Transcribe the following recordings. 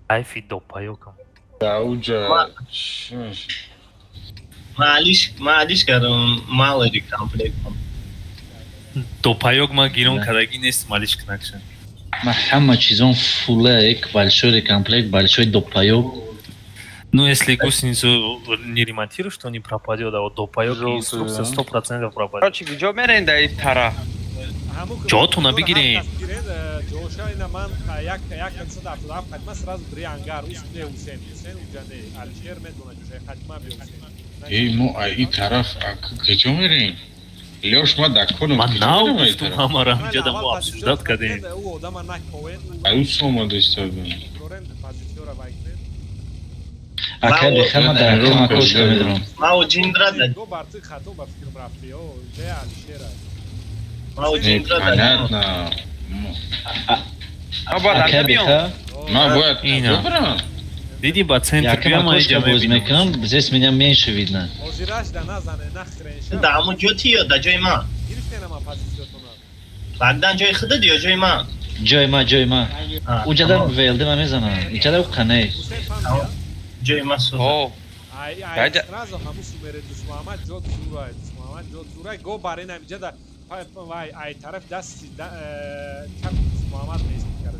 Кайфи допаёкам. Ауҷа чӣ мешавад? Маалиш кардам, малари комплектам. Допаёк ман гирон Да. кардагӣ нест, малиш кунакша. Ма ҳама чизон фуле, як большой комплект, большой допаёк. Ну, если гусеницу не ремонтируешь, то не пропадет, а вот допаёк и Жёлтую, инструкция да? 100% пропадет. Короче, куҷо мерем дар ин тараф? Ҷотуна бигирем. Ҷоша ина ман як як 177 хатма сразу дри ангар ус не Ҳусен, Ҳусен уҷа не, Алишер медона ҷоша хатма биё Ҳусен. Эй, мо ай и тараф куҷо мерем? Лёш, ма дар конам. Ман Куҷо нав мерем ай гуфтум, тараф? ҳамаро ҳамҷада мо обсуждать кардем. Ӯ одама наковен, Ай ус омада истодем. дорен позитсияро вай кунед. Акай бехама дар кама кошка медорам. Мау ҷиндра да. Го бар ти хато ба фикрам рафти, ё ҷои Алишера. Мау Не, ҷиндра да. понятно. Ма бояд Акай анҷа биём. беха Ма бояд Ина. куҷо барам? Диди, ба центр якама биё, ман кошка иҷа боз мебинам. мекунам, здесь меня меньше видно. Ҳозираш да назане, нахрен ша. Да ҳамун ҷо ти ё да ҷои ман? Гирифтена ма позитсиятона. Баъдан ҷои худат ё ҷои ман? Ҷои ма, ҷои ма. А, Уҷада тамом. велде ма мезанам. Иҷада қане. Ҳусен фаҳмида? Ҷои ман сӯза. О, Ай ай Даҷа- сразу ҳамун сумере Дусмуҳаммад ҷо зурай, Дусмуҳаммад ҷо зурай, го бар ин ҳамиҷа да вай ай тараф дасти чап Дусмуҳаммад нест кард.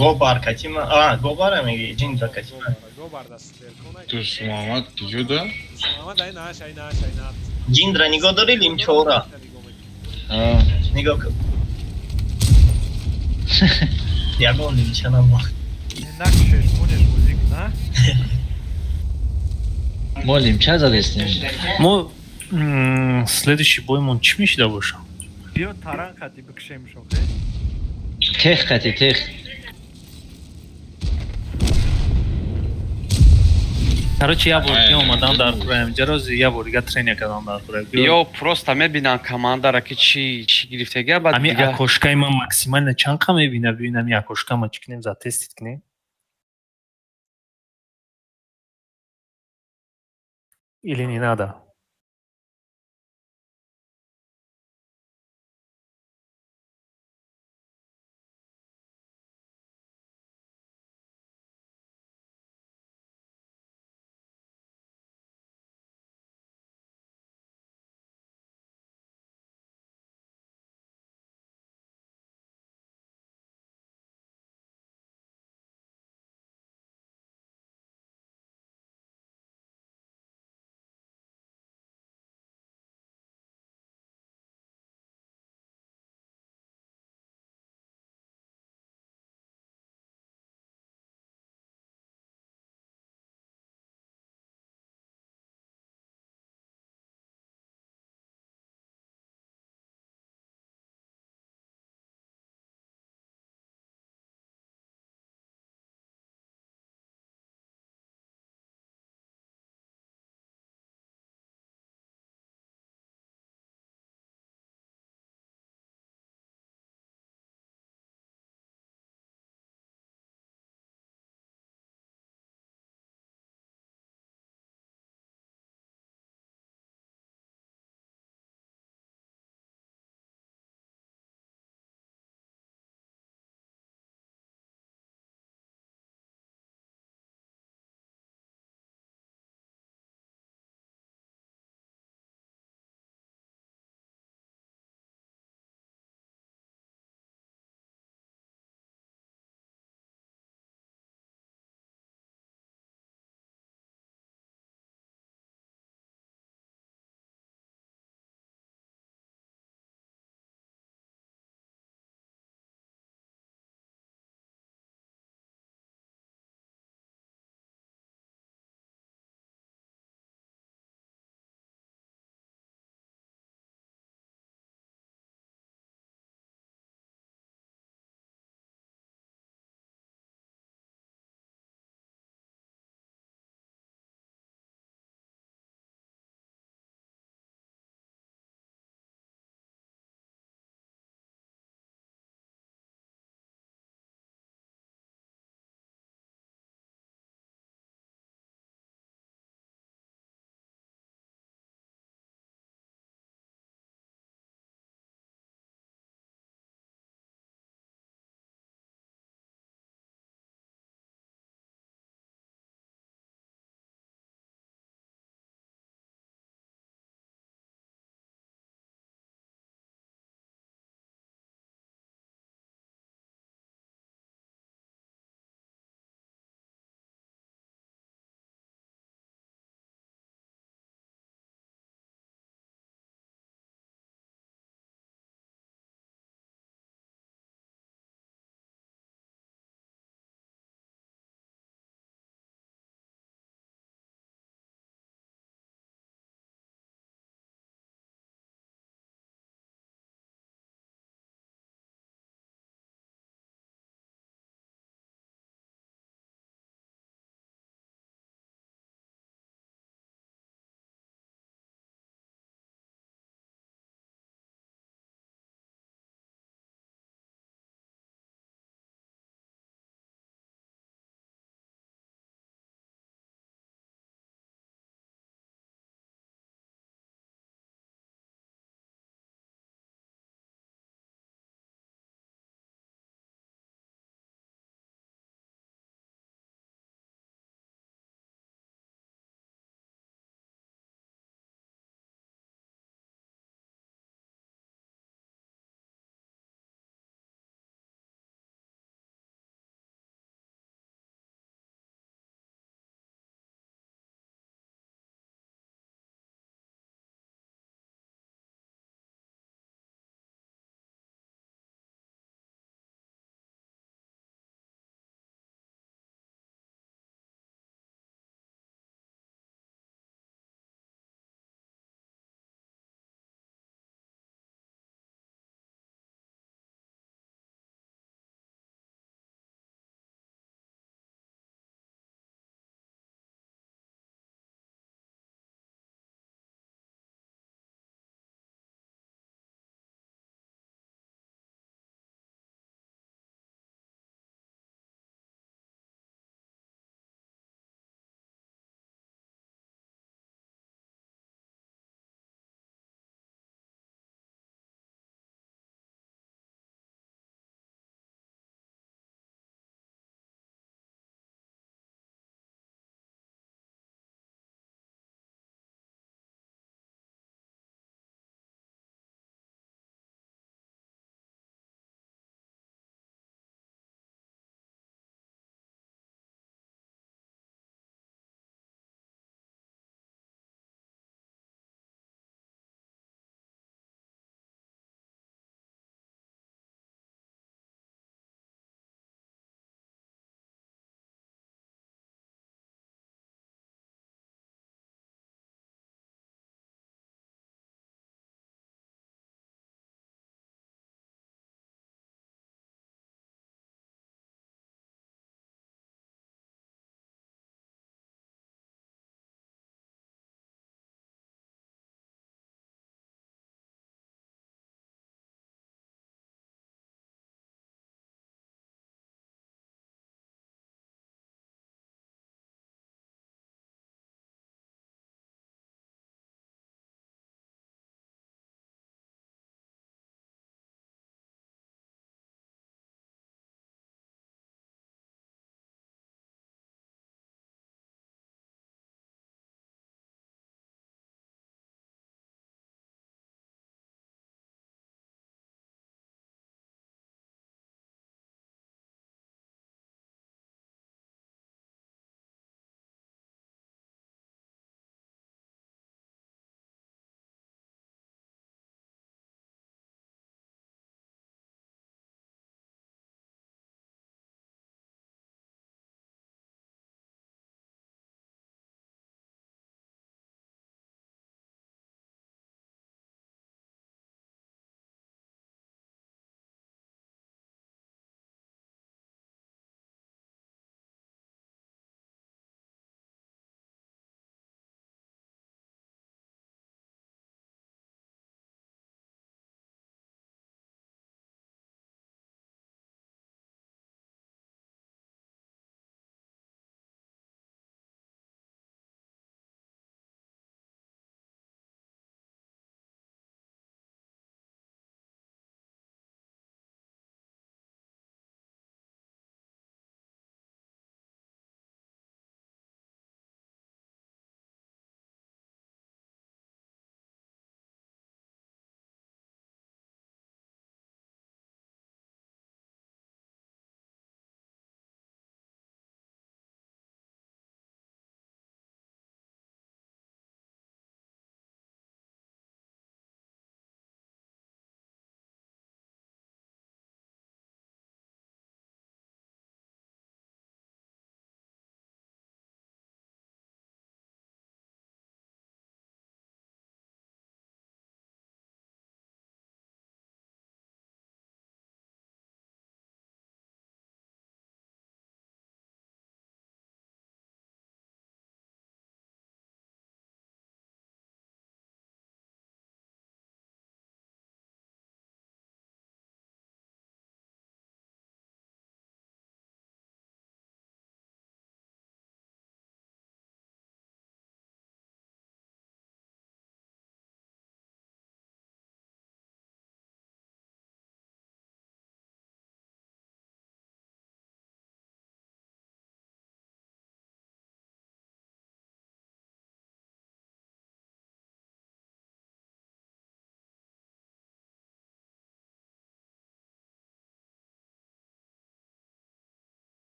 Гобар кати ман. А, гобара меги, ҷиндра кати ман. Го бар да суперкона. Дӯст Муҳаммад куҷо да? Дусмуҳаммад ай нааш, ай нааш, ай нааш. Ҷиндра нигоҳ дорӣ лимчора? А. Нигоҳ кун. Ягон лимча набуд. Накшеш, будеш музик, на? Мо лимча задестем. Мо следующий боймон чӣ мешида боша? Биё таран хати бикшем шохе. Тех қати тех. Короче, я бор Ай, дига омадам ай, дар ай. кураем. Ҷарози я бор дига тренинг кардам дар кураем. Ё просто мебинам командара ки чӣ чӣ гирифтага, баъд Ами дига окошкаи ман максимально чанд қа мебина? Бибин, ами окошка ма чӣ кунем, затестить кунем? Или не надо?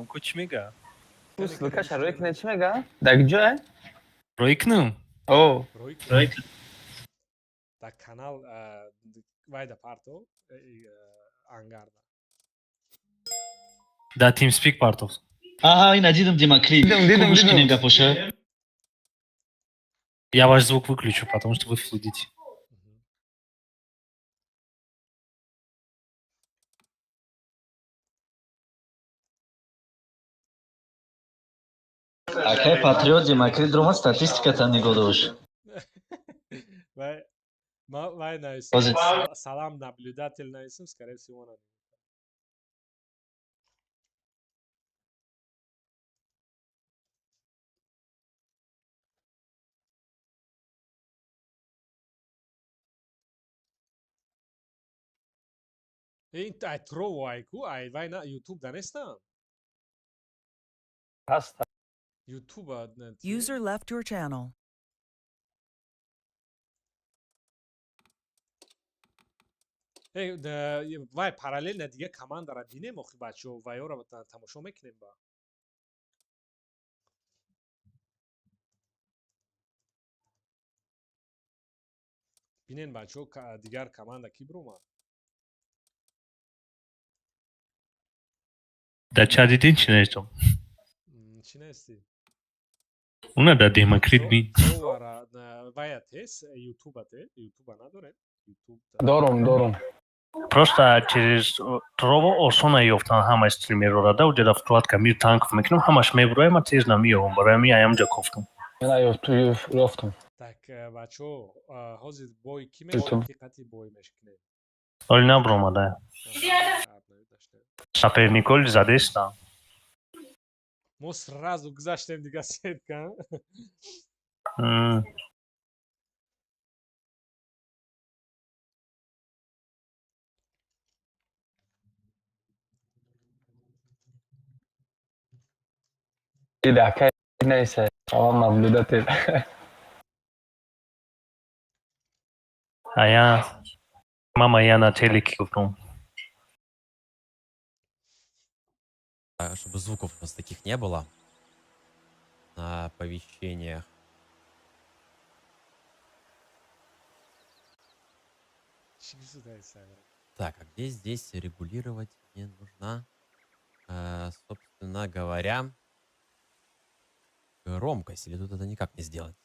Ку чӣ мега? Ссылка ша рӯй кунед, чӣ мега? Дар куҷое? Рӯй кунам? О. Рӯй кун. Рӯй кун. Дар канал вайда парто ангарда. Да, TeamSpeak партов. Аҳа, ина дидам, Демокрит. Дидам, дидам, Гӯш дидам. кунем гапоша. Я ваш звук выключу, потому что вы флудите. Мгм. Акай патриот Демокрит ромад, статистиката нигоҳ дошт. Вай ма вай нависем. Ҳозир. Салам наблюдатель нависем, скорее всего, она. Ин ай трово ай ку ай вай на ютуб да нестам. Ҳаст. Ютуб User left your channel. Вай параллельно дига командара бинем, охи бачаҳо, вайёро тамошо мекунем ба. Бинен, бачаҳо, дигар команда ки биромад? Да чат дидин чӣ навиштам? Чӣ навистӣ? Уна да Демокрит бин. Тровара вая тес ютуба те ютуба надорем ютуб. Дорум, дорум. Просто через Трово осона ёфтан ҳама стримерора, да, уҷа да вкладка Мир танков мекунам, ҳамаш мебуроям, ма тез намеёбам, барои ҳамин аямҷа кофтам. Мена ёфтум. Так, бачаҳо, ҳозир бой ки Ютуб. мешавад, ки қати бой мешкунем? Оли набуромада. Соперниколи задестам. Мо сразу гузаштем дига сетка. Ида акай нависа. Салам наблюдатель. Ая мама, я на телеке гуфтам. Чтобы звуков у нас таких не было на оповещениях. Чӣ гузадаи сайра? Так, а где здесь регулировать мне нужна, собственно говоря, громкость? Или тут это никак не сделать?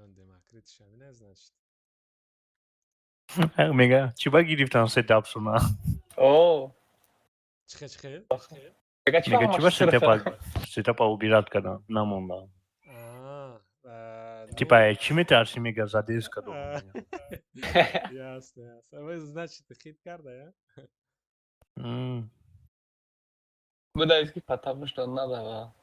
Демокрит шамина, значит. Мега, чӣ ба гирифтам сетапсуна? О, Чихе, чихе? мега чӣ Мега, чӣ ба ҳамаш сирфа? сетапа убират кардам, намондам. А, ну, Типа, чӣ метарсӣ, мега, задес кардам. А, ясно, ясно. Вы, значит, хит карда, я? Будаис ки потому что надо. Ва.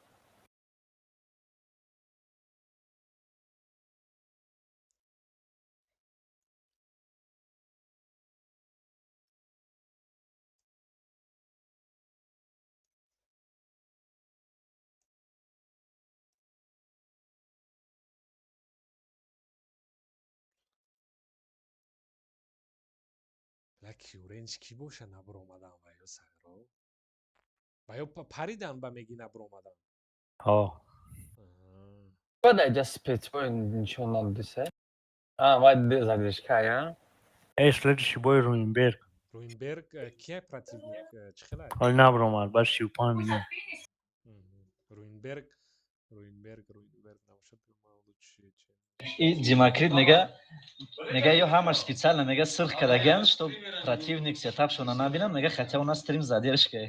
Ла кюренч ки боша набуромадан ва ё сайро? Ва ё паридан ба меги набуромадан. Ҳо. Бада иҷа спецбой нишон надодисе. А, вай задержка, я? Э, следующий бой Руинберг. Руинберг кия противник, чӣ хелай? Ҳоли набуромад, баъд 35 минут. Руинберг, Руинберг, Руинберг набошад, лучше чем. И Демокрит мега ё ҳамаш специально мега сирх кардаган, что противник сетапшона набинам, мега, хотя у нас стрим задержка.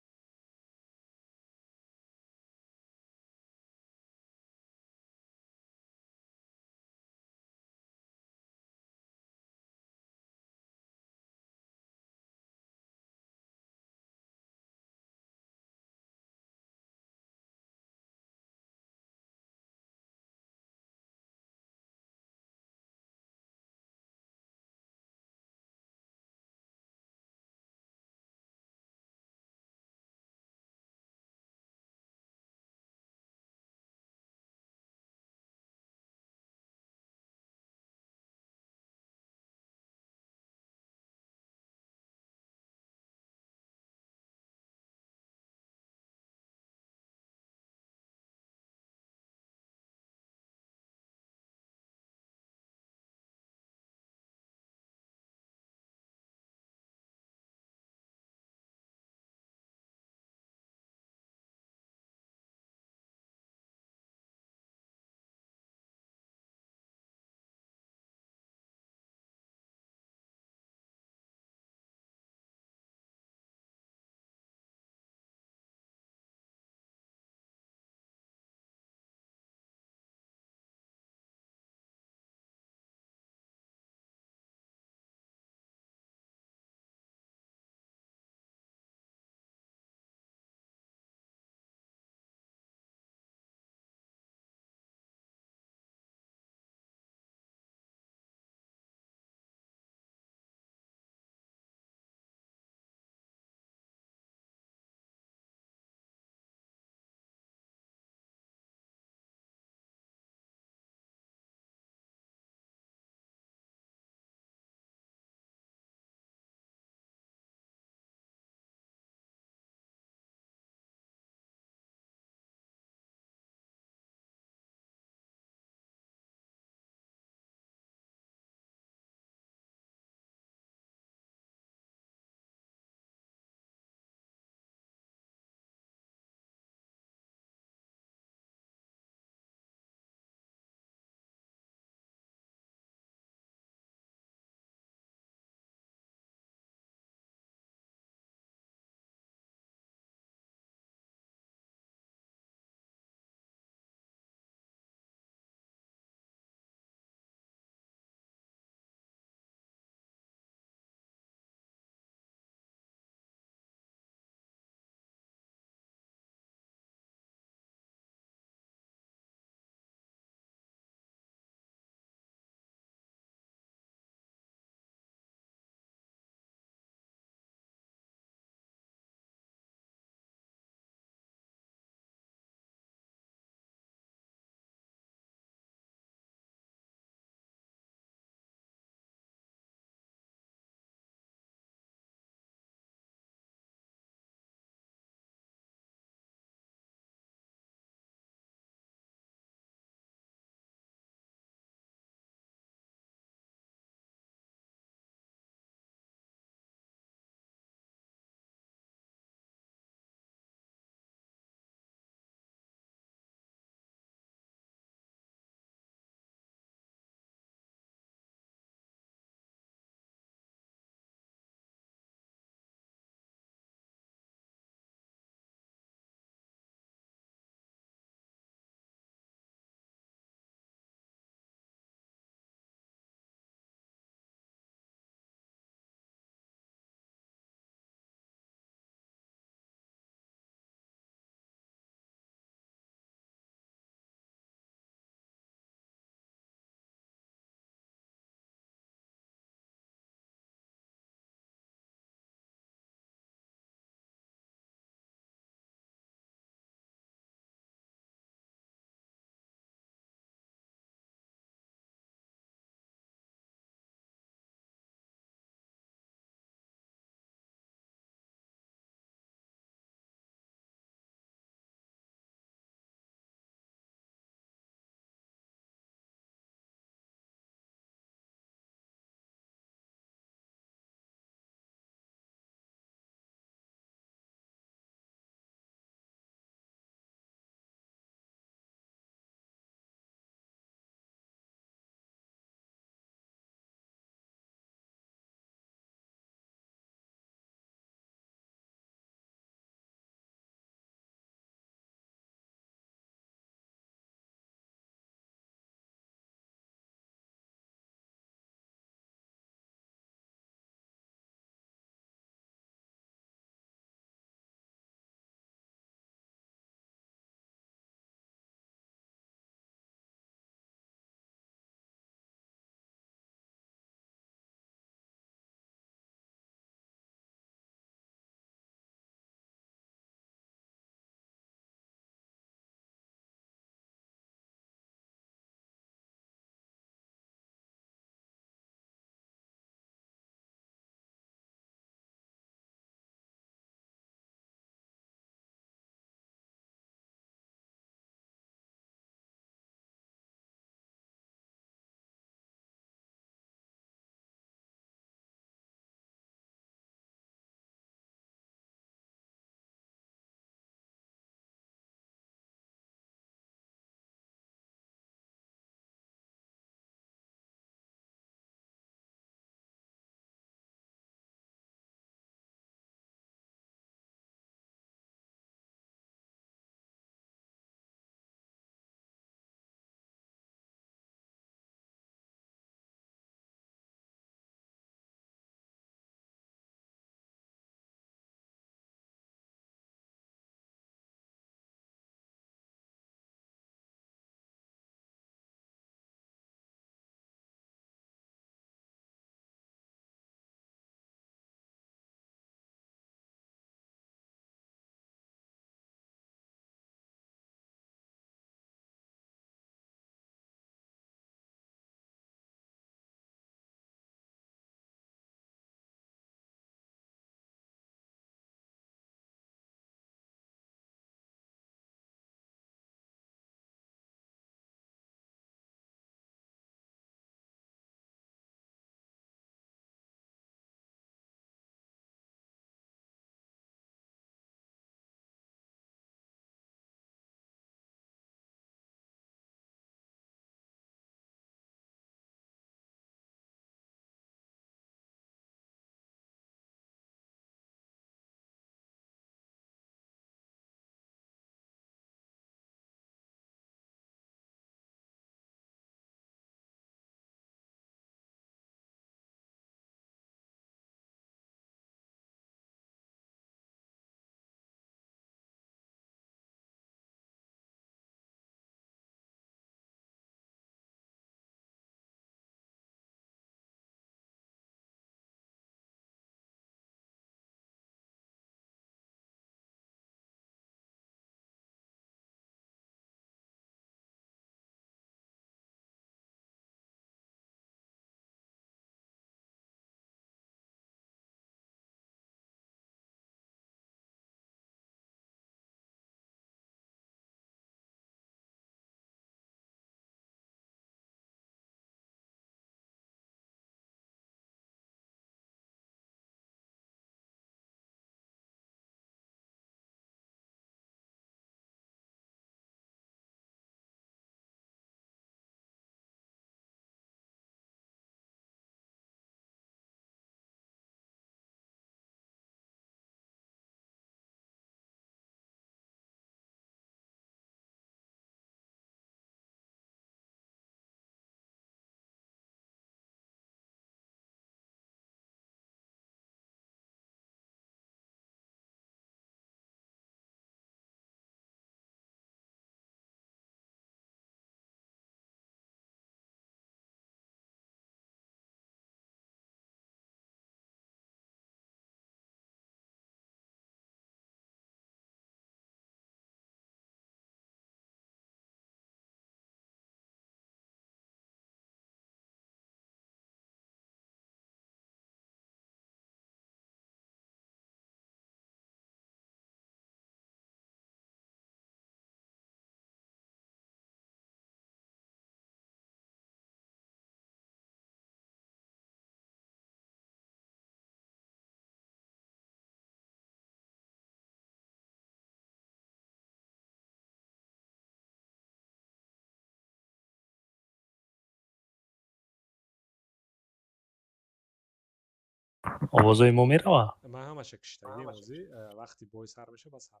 Овозои мо мерава? Ман ҳамаша киштагим ҳозӣ, вақти бой сар меша, ба сар.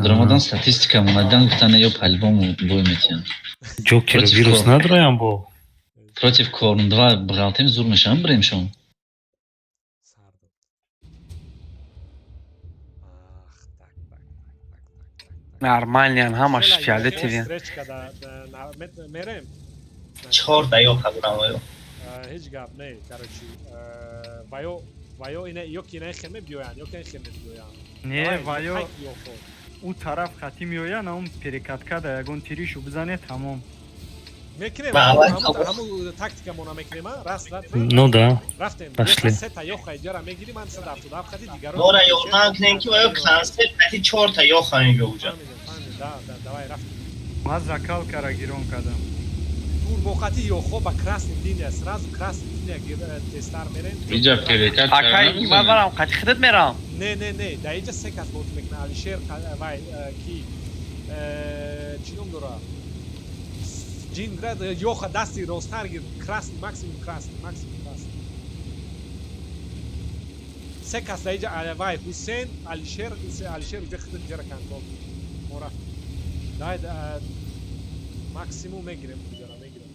Даромадан статистика монайдан, гуфтан ё по-любому бой метиҳанд. Ҷокер Против вирус кор. Надроям бо. Против Корн 2 бғалтем, зур мешавам, бирем шон. Сар дод. Ах, так, так, так, так, так, так. Нормальныян, ҳамаш Хела, фиолетовыян. Встречка мерем. Чор даёқа бурам оё. Ҳеҷ гап не, короче, ваё ина ё ки ина хеме биёянд, ё ки ин хеме биёянд. Не, Давай, ваё хайк ёхо. Ӯ тараф хати меояд, на он перекатка да ягон тиришу бизане, тамом. Мекунем. Ба, аввал ҳамун тактикамона мекунем, а? Раз, два, три. Ну да. Рафтем. Пошли. Сета ёха иҷара мегирим, ман 177 хати дигаро. Мора ёрдам кунем, ки оё концепт хати чорта ёха мебиё уҷа. Фаҳмидем, фаҳмидем, да, да, давай, рафтем. Ман закалкара гирон кардам. Турбохати ёхо ба красный линия, сразу красный линия тестар мерем. Иҷа перекат Акай, ман барам, қати худат мерам. Не, не, не, дар иҷа се кас бозӣ мекунад. Алишер вай ки чӣ ном дора, Ҷиндра ёха дасти росттар гир, красный, максимум красный, максимум красный. Се кас дар иҷа, вай Ҳусен, Алишер, Алишер уҷа худат иҷара контрол кун. Мо рафтем. Давай, максимум мегирем уҷара, мегирем.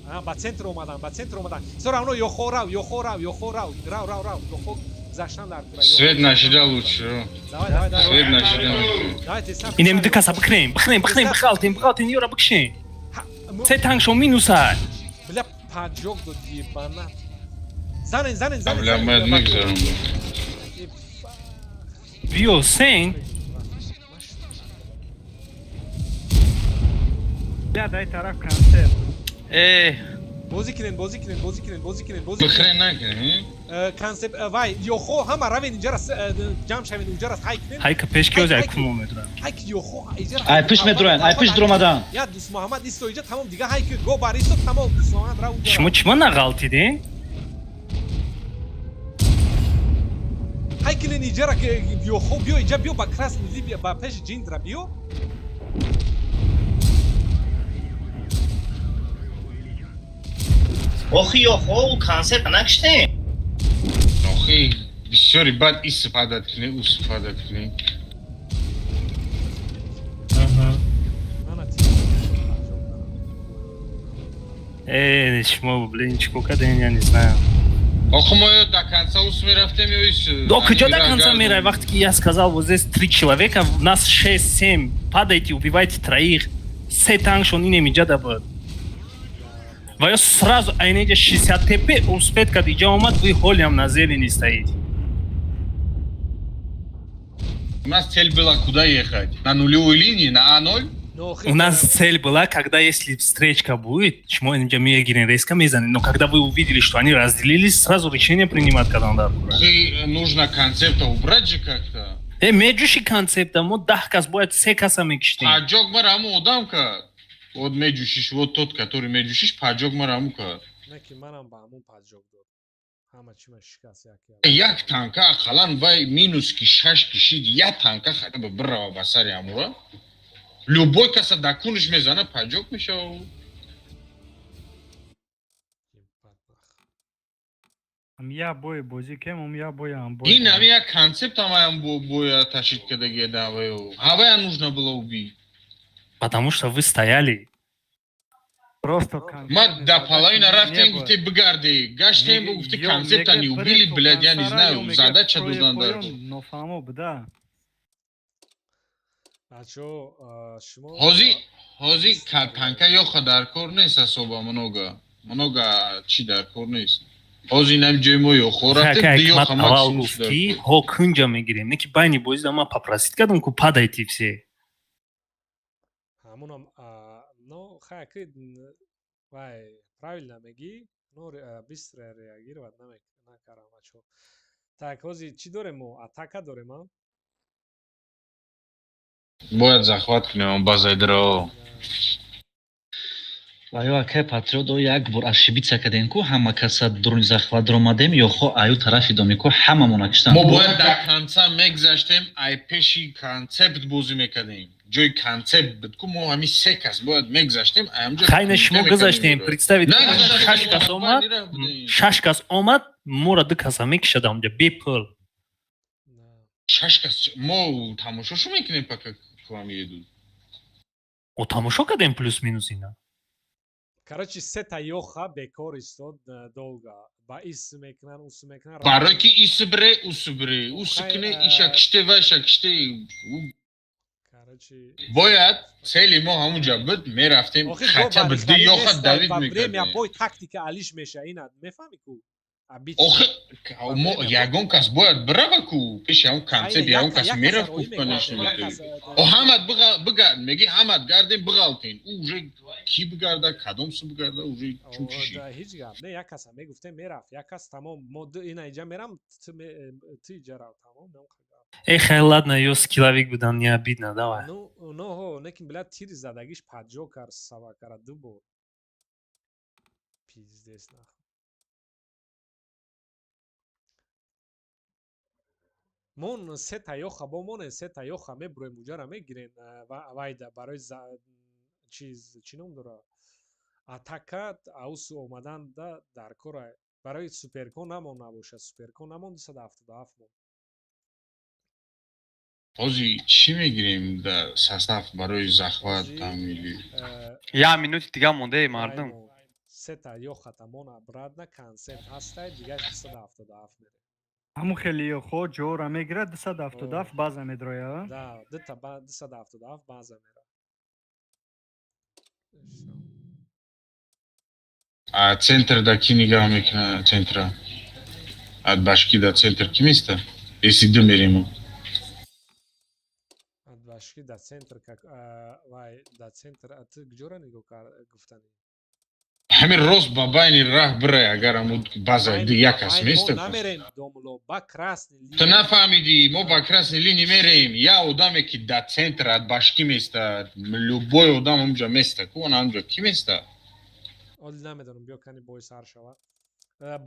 А, ба центр омадан, ба центр омадан. Всё равно ёхо рав, ёхо рав, ёхо рав, рав, рав, рав, ёхо гузаштан дар кура. Свет нашида лучше. Давай, давай, давай. Свет нашида лучше. Давай, тестар. Инем ду каса бикунем, бихнем, бихнем, бихалтем, бихалтем, ёра бикшем. Се танкшо минуса. Бля, поджог дод, ебана. Занен, занен, занен. Бля, занен, бояд бля, мегзарам. Е, Биё, сен. Я дай тараф концерт. Э, Бозӣ кунен, бозӣ кунен, бозӣ кунен, бозӣ кунен, бозӣ кунен. Бихрен накунем. Концепт вай ёхо ҳама равен инҷара, ҷамъ шавен унҷара, ҳай кунен. Ҳайка пешки ози айкумо медурам. Ҳай ки ёхо иҷара. Ай пиш медуроян, ай пиш дуромадан. Я Дус Муҳаммад исто иҷа, тамом, дига ҳай ки го бар исто, тамом, Дус Муҳаммад рав унҷара. Шумо чима нағалтидин? Ҳай кунен иҷара ки ёхо биё иҷа, биё ба красный линия, ба пеши Ҷиндра биё. Охи, ёхо ӯ концепт накиштем. Охи, бисёри бад истифода кунӣ, истифода кунӣ. Мана. Э, шумо, блин, чӣ кор кардем, я не знаю. Охи, мо ё до конца ус мерафтем, ё ис. До куҷо до конца мерай, вақте ки я сказал, вот здесь три человека, нас шесть, семь, падайте, убивайте троих. Се танкшон инем иҷа буд. Ва ё сразу айнеҷа 60 тп успеть кард, иҷа омад, вы холиам на зелени стоите. У нас цель была куда ехать? На нулевой линии, на А0? У нас цель была, когда если встречка будет, шумо инҷа мегирен, резко мезанед. Но когда вы увидели, что они разделились, сразу решение принимать, когда он Охи, нужно концепта убрать же как-то. Э, меҷуши концепта, мо 10 кас бояд се каса мекиштем. Поджог мара ҳамун одам кард. Вот меҷушиш, вот тот, который меҷушиш, поджог мара ҳамун кард. Не, ки манам ба ҳамун поджог дод. Ҳама чима шикаст як. Як танка ақаллан вай минус ки шаш кишид, як танка хотя бы бирава ба сари ҳамура. Любой каса да куниш мезана, поджог мешава. Ам я бой бозӣ кем, ам я бой ам бой. Ин ҳами як концепт ҳамаям бояд ташид кардагия даваю. Ҳавая нужно было убить. Потому что вы стояли. Просто Ма до половины рафтем, гуфте бигарди. Гаштем, гуфте концепта не убили, блядь, я не знаю, задача додан дар. Нофаҳмо буда. Бачаҳо, шумо Ҳози танка ёха дар кор нест, особо много. Много чӣ дар кор нест. Ҳози инам ҷои мо ёхо рафтем, ду ёха аввал максимум гуфт дар ки кор. ҳо кунҷа мегирем, не ки байни бозида ман попросить кардам ку падайте все. Ҳамунам но хай ки вай правильно мегӣ, но быстро реагировать накардам, бачаҳо. Так, ҳозир чӣ дорем мо? Атака дорем, а? Бояд захват кунем базаи дро. Ва ё акай Патриот, о як бор ошибиться кардем ку, ҳама каса дуруни захват омадем, ё хо аю тарафи домико ҳамамона киштан. Мо бояд дар конца мегзаштем, ай пеши концепт бозӣ мекардем. Ҷои концепт буд ку, мо ҳами се кас бояд мегзаштем, ай ҳамҷо Хайна, шумо гузаштем, представить, шаш кас омад, шаш кас омад. Мора ду каса мекишад амҷа бепул. Шаш кас мо тамошошу мекунем, пока к вам едут. О, тамошо кардем плюс-минус ина. Короче, сета ёха бекор истод долго. Ба ис мекунан, ус мекунан. Барои ки ис бре, ус бре, ус кне, иша киште, вайша киште. Короче, бояд цели мо ҳамунҷа буд, мерафтем, хотя бы ду ёха давид мекардем. Бой тактика алиш меша, ина мефаҳми ку? Охи мо ягон кас бояд бирава ку пеши ҳамун концепт, ягон кас мерафт ку, конечно. О, ҳамат бигард, меги, ҳамат гардем, биғалтен. Ӯ уже ки бигарда, кадом су бигарда, уже чун киши. Ҳеҷ гап не, як каса мегуфтем, мерафт, як кас, тамом. Мо ина иҷа мерам, ту иҷа рав, тамом. Эй, хай, ладно, ё скилловик будан, не обидно, давай. Ну, ноҳо, некин била тири задагиш паджо кар савакара ду бор. Пиздец, нахуй. Мон сета ёха бо монен, сета ёха мебуроем, уҷара мегирен вайда барои чиз, чӣ ном дора, атака аусу омаданда дар кора, барои суперкон намон набошад, суперкон намон, 277 мон. Ҳозир чӣ мегирем дар состав барои захват тамили? Як минути дига мондаи, мардум. Сета ёхата мон обратно концепт ҳастай, дигар 277 мерем. Ҳамун хеле ёхо ҷора мегирад, 277 база медроя. Да, дута 277 база мера. А центр да ки нигаҳ мекунад, центра? Ад башки да центр ки места? Если ду мерему. Ад башки да центр как вай да центр, а ту куҷора нигоҳ гуфтанӣ? Ҳамин рост ба байни раҳ бирай, агар ҳаму база ду як кас места. Намерем, домуло, ба красный. Ту нафаҳмидӣ, мо ба красный линии мерем. Як одаме ки да центр ад башки места, любой одам ҳамунҷа места ку, ана ҳамунҷа ки места? Оли намедонам, биё кани бой сар шава.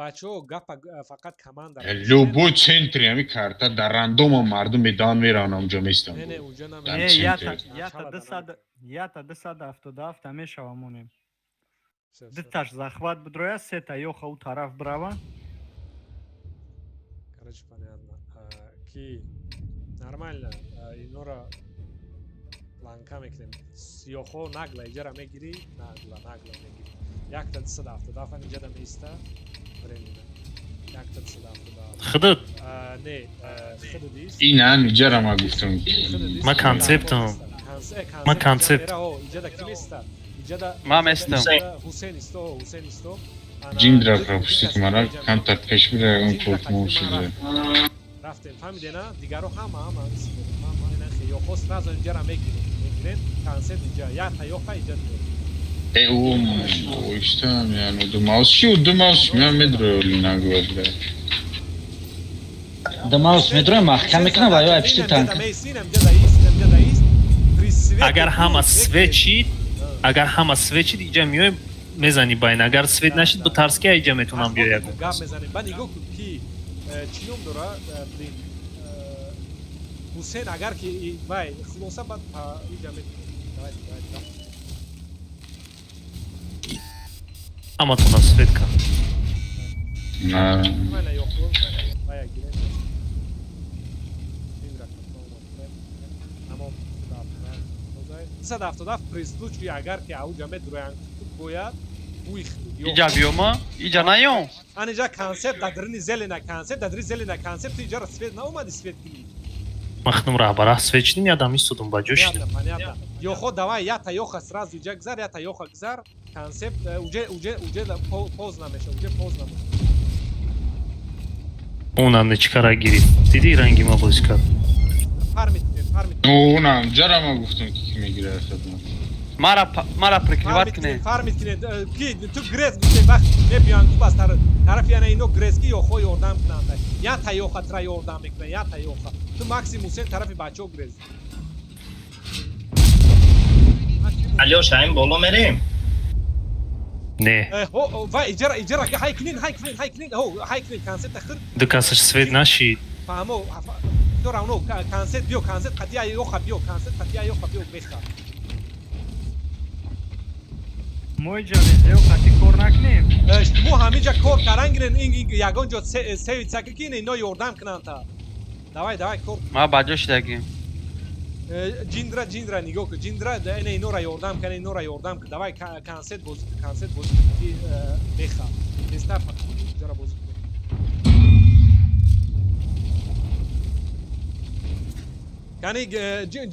Бачаҳо, гапа фақат команда. Любой центри ҳами карта дар рандома мардум медаванд, мераванд, ҳамунҷа местанд. Не, не, унҷа Не, ята 277 мешава, монем. Дуташ захват бидроя, сета ёха ӯ тараф бирава. Короче, понятно. Ки нормально, инора планка мекунем. Ёхо нагла иҷара мегирӣ, нагла, нагла мегирӣ. Якта 277 иҷада меиста временно. Якта 277. Худат. Не, худадис. Ин иҷара ма гуфтам. Ма концептам. Ма концепт. Иҷада ки места? Ман местам. Ҳусейн исто, Ҳусейн исто. Ҷиндра пропустить мара, камтар пеш бира, он кортмошида. Рафтем, фаҳмидена? Дигаро ҳама ҳама ҳама ина ёхо сразу инҷара мегирем. Мегирем концепт инҷа, якта ёха инҷа. Э, оистам, яъне ду маус чи, ду маус меам медрои нагла, бля. Ду маус медрои, маҳкам мекунам ва ё айпишти танк. Агар ҳама свет шид, агар ҳама свет шид, иҷа меоем, мезани байн. Агар свет нашид, битарс ки иҷа метавонам биёям. Гап мезанем. Ба нигоҳ кун, ки чӣ ном дора, блин, Ҳусейн, агар ки вай хулоса, баъд иҷа давай, давай. Ҳаматона свет кард. Нормально, ёхо вай гирем. Тамом. 277 при случае агар ки ауҷа медуроянд, бояд иҷа биёма, иҷа наём. Ан иҷа концепт дар дарини зелена, концепт дар дарини зелена, концепт иҷара свет наомади, свет кунӣ. Ман худам раҳбара свет шидим, ядам истодум, ба ҷо шидим. Понятно. Ёхо, давай, ята ёха сразу иҷа гузар, ята ёха гузар, концепт уҷе, уҷе, уҷе поз намеша, уҷе поз намеша. Онам нечикара гирифт, дидӣ, ранги ма бозӣ кард. Фармит, фармит. Онам ҷара ма гуфтам, ки мегирад. Мара прикрывать кне. Фармит кне. Ки ту грез гуфте, вақт мебиён ку бас тарафи яна ино грез, ки ёхо ёрдам кунанд. Ята ёха тра ёрдам мекунад, ята ёха. Ту максимум Ҳусейн тарафи бачаҳо грез. Алёша, ин боло мерем? Не. Вай иҷара, иҷара, ҳай кунин, ҳай кунин, ҳай кунин, ҳо, ҳай кунин, концепт хир. Ду касаш свет нашид. Фаҳмо, всё равно концепт биё, концепт қатия ёха биё, концепт қатия ёха биё, беха. Мо иҷа везео қати кор накунем. Шумо ҳаминҷа кор каран гирен, ин ягон ҷо севица ки ино ёрдам кунанд та. Давай, давай, кор. Ма ба ҷо шидагим. Ҷиндра, ҷиндра, нигоҳ кун. Ҷиндра, ина инора ёрдам кун, инора ёрдам кун. Давай, концерт бозӣ кун, концерт бозӣ кун, ки беха. Тезтар ҷара бозӣ кун. Яъне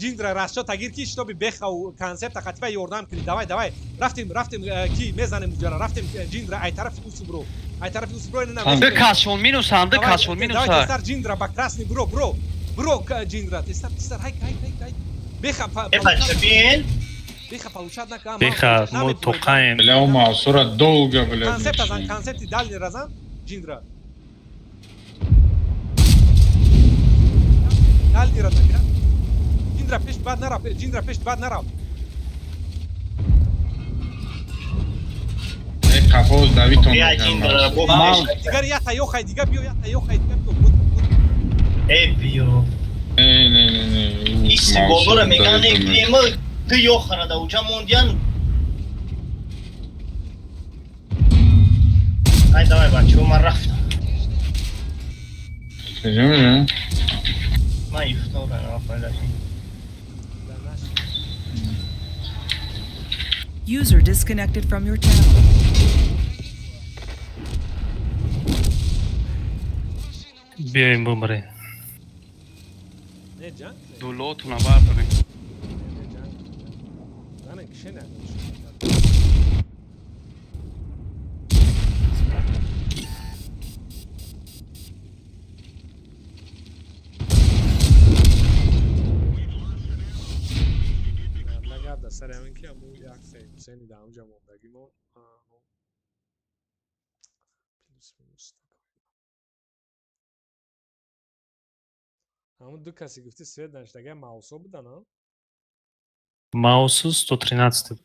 ҷиндра расчо тагир ки шитоби бехау концепта қатиба ёрдам кунӣ. Давай, давай. Рафтем, рафтем, ки мезанем уҷара. Рафтем, ҷиндра, ай тарафи усубро. Ай тарафи усубро ина Ду касшон минусанд, ду касшон Давай, минусанд. тезтар ҷиндра ба красный буро, буро. Буро, ҷиндра, тезтар, тезтар, ҳай, ҳай, ҳай, ҳай. Беха, Э, бача, биен. Беха получать нака. Беха, мо тоқаем. Бля, у Маусура долго, блядь. Концепт азан, концепти дальний разам, ҷиндра. Дальний разам, ҷиндра пеш бад нарав, ҷиндра пеш бад нарав. Э, қафоз давитон. Бия, ҷиндра, бо пеш. Дигар ята ёхай, дигар биё, ята ёхай, дигар биё. Буд, буд. Э, биё. Не, не, не, не. Иси болора меган, э, биема, ду ёхара да уҷа мондиян. Ай, давай, бачаҳо, ман рафтам. Ман ифтора нафайда. User disconnected from your channel. Биёем бумре. Не ҷанг. Дулотуна бардорем. Не ҷанг. Занен кише не. Нагап да сари ҳамин ки ҳамун як Ҳусейни дар ҳамҷа мондагимо. Плюс минус. Ҳамун ду касе гуфти свет нашдага маусо будан, а? Маусу 113.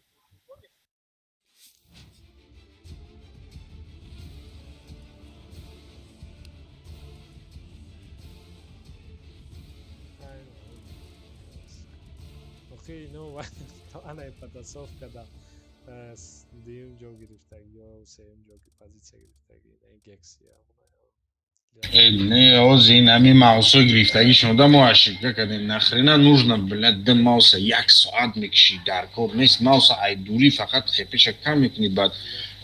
Охи ино анаи потасовка да дуюм ҷо гирифтаги ё сеюм ҷо позитсия гирифтаги гексия. Э, не, ози ин ҳамин маусо гирифтагӣ шуда мо ошибка кардем. Нахрена нужно, блядь, ду мауса як соат мекишӣ, дар кор нест. Мауса ай дурӣ фақат хепеша кам мекунӣ, баъд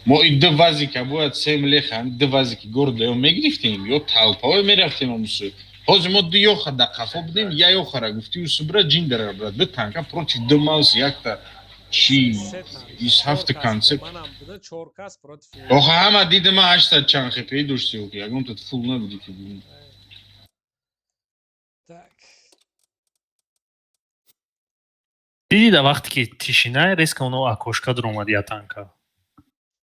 мо и ду вазика бояд сем леха, ҳамин ду вазики города ё мегирифтем, ё толпаое мерафтем амусу. Ҳозир мо ду ёха да қафо будем, я ёхара гуфти усубра ҷиндара брат, ду танка против ду маус якта чи ис ҳафта концепт. Манам буда чор кас против. Оха ҳама дида ман 800 чанд хепеи дошти, охи ягон тат фул набуди ки бигӯм. Так. Диди да вақте ки тишина резко оно окошка дуромад я танка.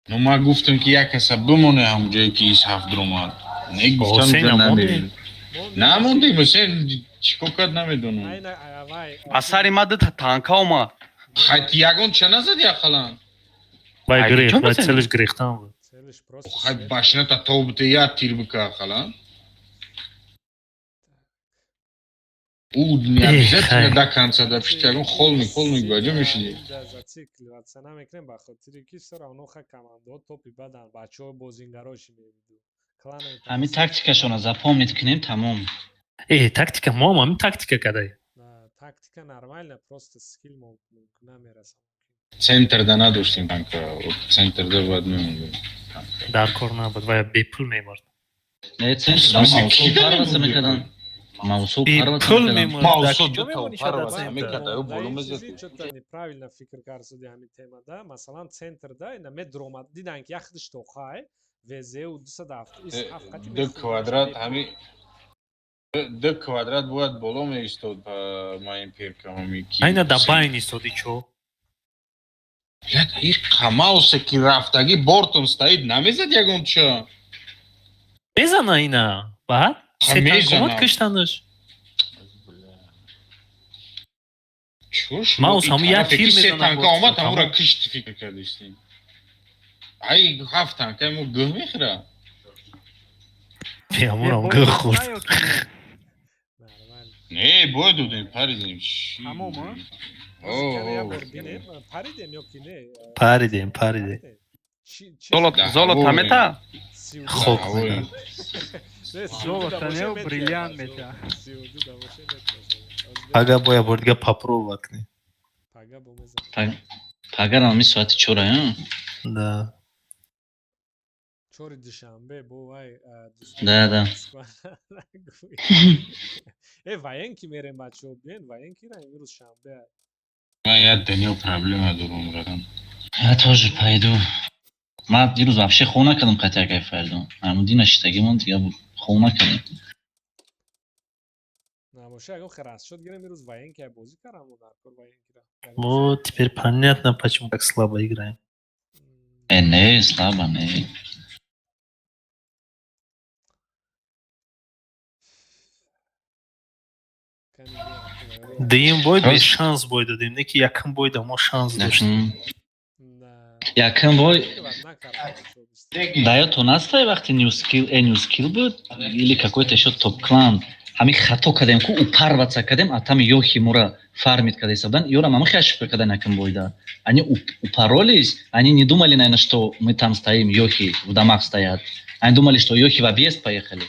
Ну ман гуфтам ки як каса бимоне ҳамон ҷое ки ис ҳафт дуромад. Не гуфтам Ҳусейн ҷа намондем? намерем. Намондем, Ҳусейн чӣ кор кард намедонам. Айна вай. Аз сари ма дута танка омад. Хай ягон ча назади ақаллан? Вай Ай, гирехт, чо вай мезанӣ? целиш гирехтан буд. Целиш просто. Хай башината тоб бите як тир бика ақаллан. Ӯ не обязательно хай. до конца да пишти ягон холмик холмик ба ҷо мешиди. Зацикливаться намекунем ба хотире ки все равно ха командаҳо топи бадан, бачаҳо бозингароши мебиду. Ҳамин тактикашона запомнить кунем, тамом. Э, тактика мо ҳам ҳамин тактика кадай. Тактика нормально, просто скилл мо намерасам. Центрда надоштем танка, центрда бояд мемондем. Дар кор набуд, вай бепул мемурд. Не, центр Смысле, маусо кида парваса мемонди? мекардан. Маусо Бепул парваса мекардан. мемурд. Маусо Дар куҷо дута мемонӣ шада парваса центр? мекарда, ё боло мезад. Чё-то неправильно фикр кард ҳамин тема да. Масалан, центр да ина медромад, дидан ки яхдиш тохай ВЗ-у 207 Ду квадрат ҳами ду квадрат бояд боло меистод ба маин перкам ҳами ки. Айна да байн истоди чо? Блядь, и қамаусе ки рафтагӣ бортом стоит намезад ягон ча. Мезана ина. Баъд Ха, се танк мезана. омад киштанаш. Чӯш? Маус ҳамун як тир се мезана танка бо омад, тамом. ҳамура кишт фикр кардистем. Ай ҳафт танка мо гӯ мехӯра. Ҳамунам гӯ хӯрд. Нормально. Не, бой додем, паридем. Тамом, а? Паридем ё ки не? Паридем, паридем. Золото, золото мета? Хок. Золото не, бриллиант мета. Пага боя бор дига попробовать кунем. Пага бо мезанем. Пагарам ми соати 4, а? Да. 4 душанбе бо вай. Да. Э, военки мерем, бачаҳо, биен военкира, имрӯз шанбе. Ман як дунё проблема дорам, братан. Я тоже пойду. Ман дирӯз вообще хоб накардам, қатъи акай Фаридун. Амудина шитагимон дига хоб накардем. Набоша, ягон херас шуд гирем, имрӯз военки бозӣ кардам дар кор военкира. Вот теперь понятно, почему так слабо играем. Э, не, слабо, не. Дуюм бой без шанс бой додем, не ки якум бой да мо шанс доштем. Якум бой даётон ҳастай, вақти Ньюскил, э, Ньюскил буд или какой-то ещё топ-клан, ҳамин хато кардем ку, упарваться кардем, а там ёхи мура фармит карда истабдан, ёрам ҳама хел ошибка кардан якум бойда. Они упоролись, они не думали, наверное, что мы там стоим, ёхи в домах стоят. Они думали, что ёхи в объезд поехали.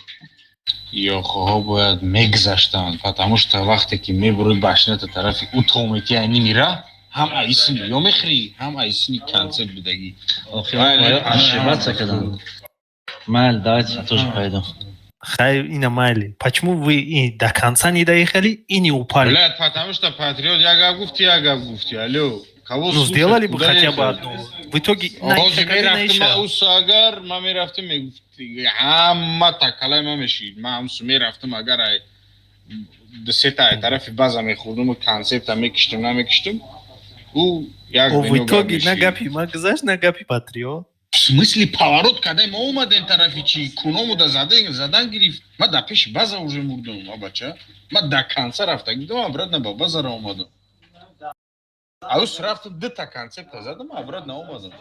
Ёхоҳо бояд мегзаштанд, потому что вақте ки мебурд башната тарафи утомети, айни мира ҳам айсини ё мехӯрӣ, ҳам айсини концепт бидагӣ. Ошибаться карданд. Майли, давайте, я тоже пойду. Хай, ина майли. Почему вы и до конца не доехали и не упали? Блядь, потому что Патриот як гап гуфти, як гап гуфти. Алло, кого Ну, слушать, сделали бы куда хотя бы ехать? одну. В итоге Ҳозир мерафтим ман усу, агар ман мерафтим, мегуфти ҳама такалай ман мешид. Ман ҳамсу мерафтим, агар ай дусета ай тарафи база мехӯрдум, концепта мекиштум, намекиштум, ӯ як В итоге на гапи ма гузашт, на гапи Патриот. В смысле, поворот кардем, мо омадем тарафи чи куномуда задан гирифт. Ма дар пеши база уже мурдум, а бача. Ма до конца рафта гидам, обратно ба базара омадам. Аус рафтам, дута концепта задам, обратно омадам.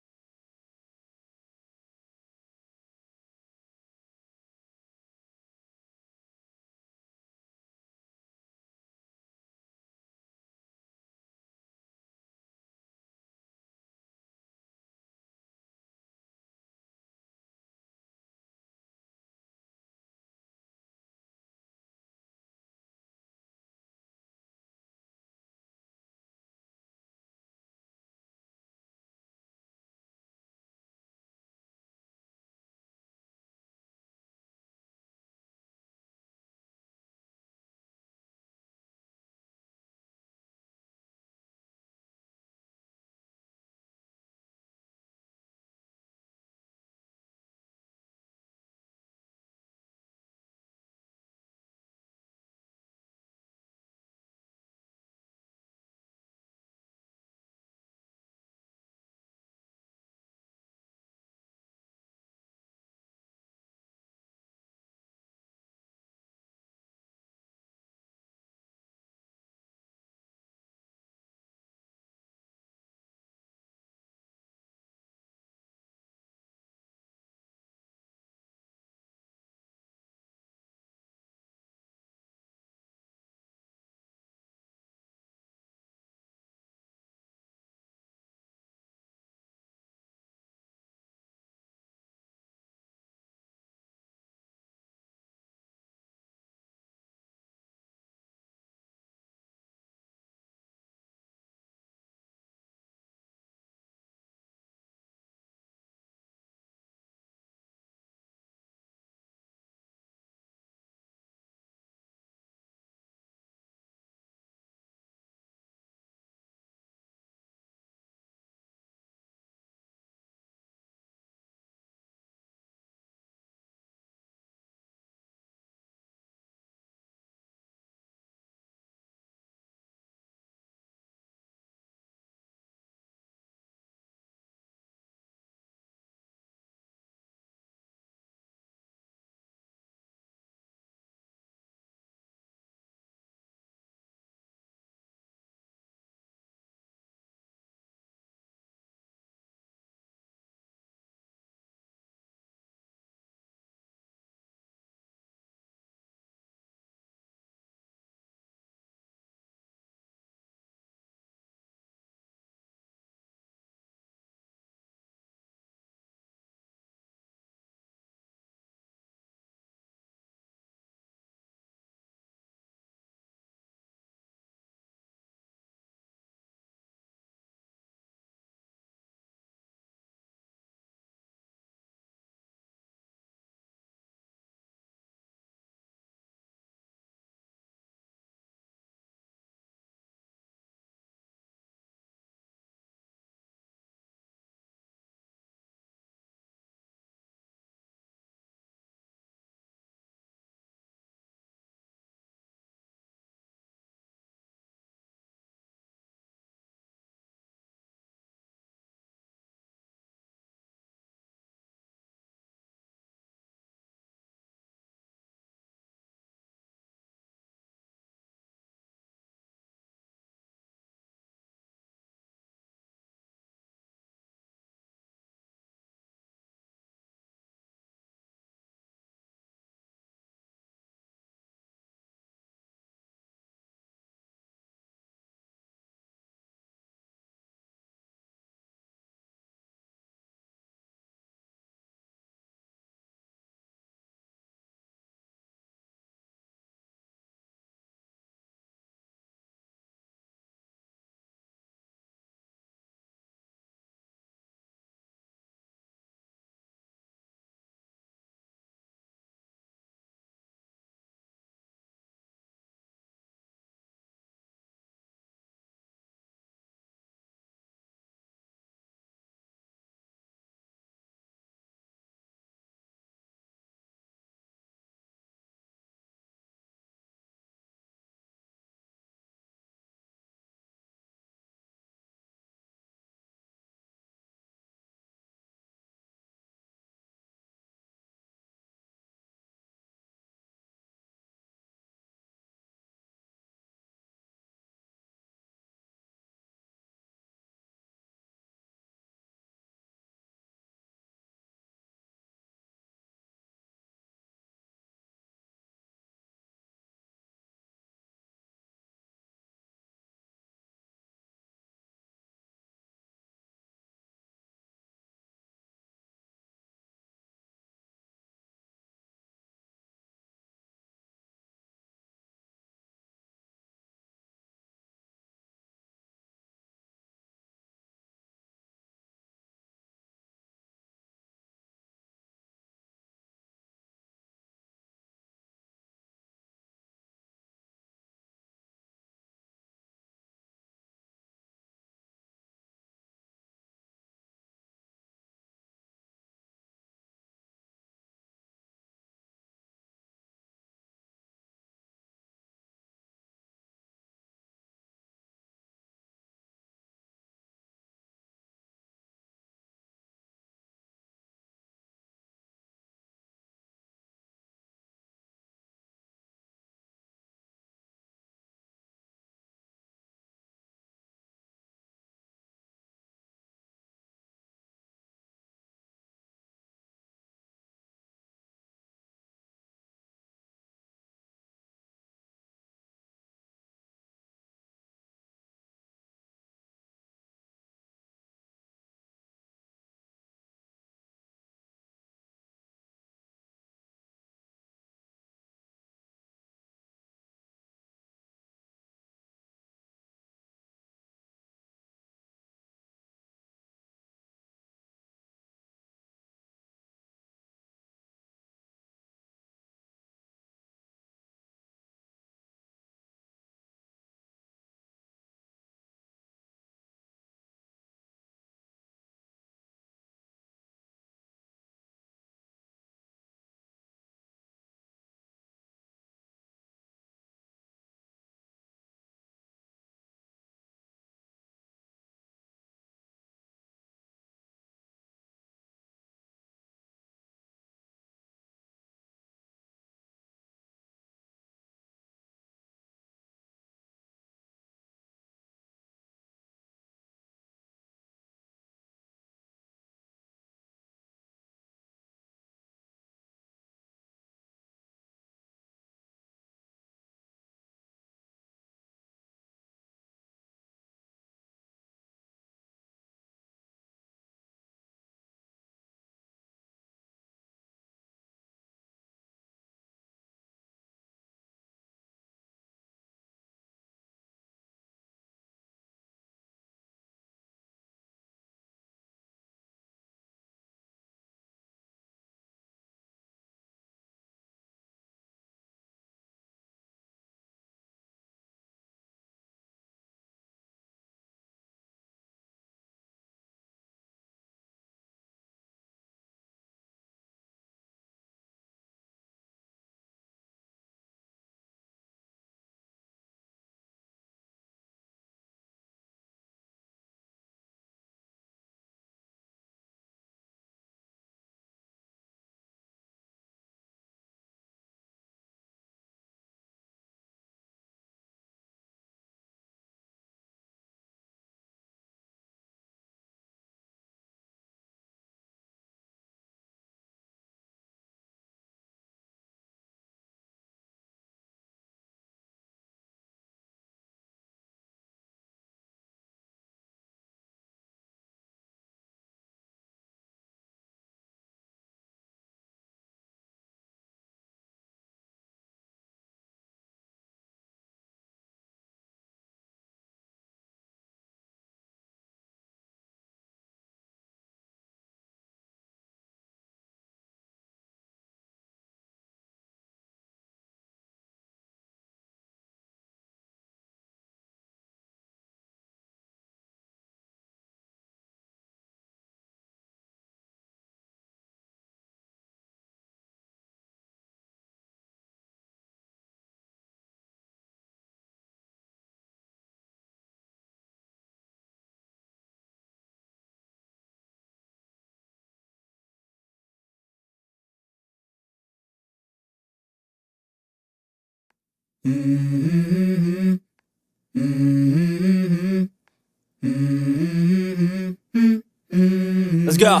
Let's go.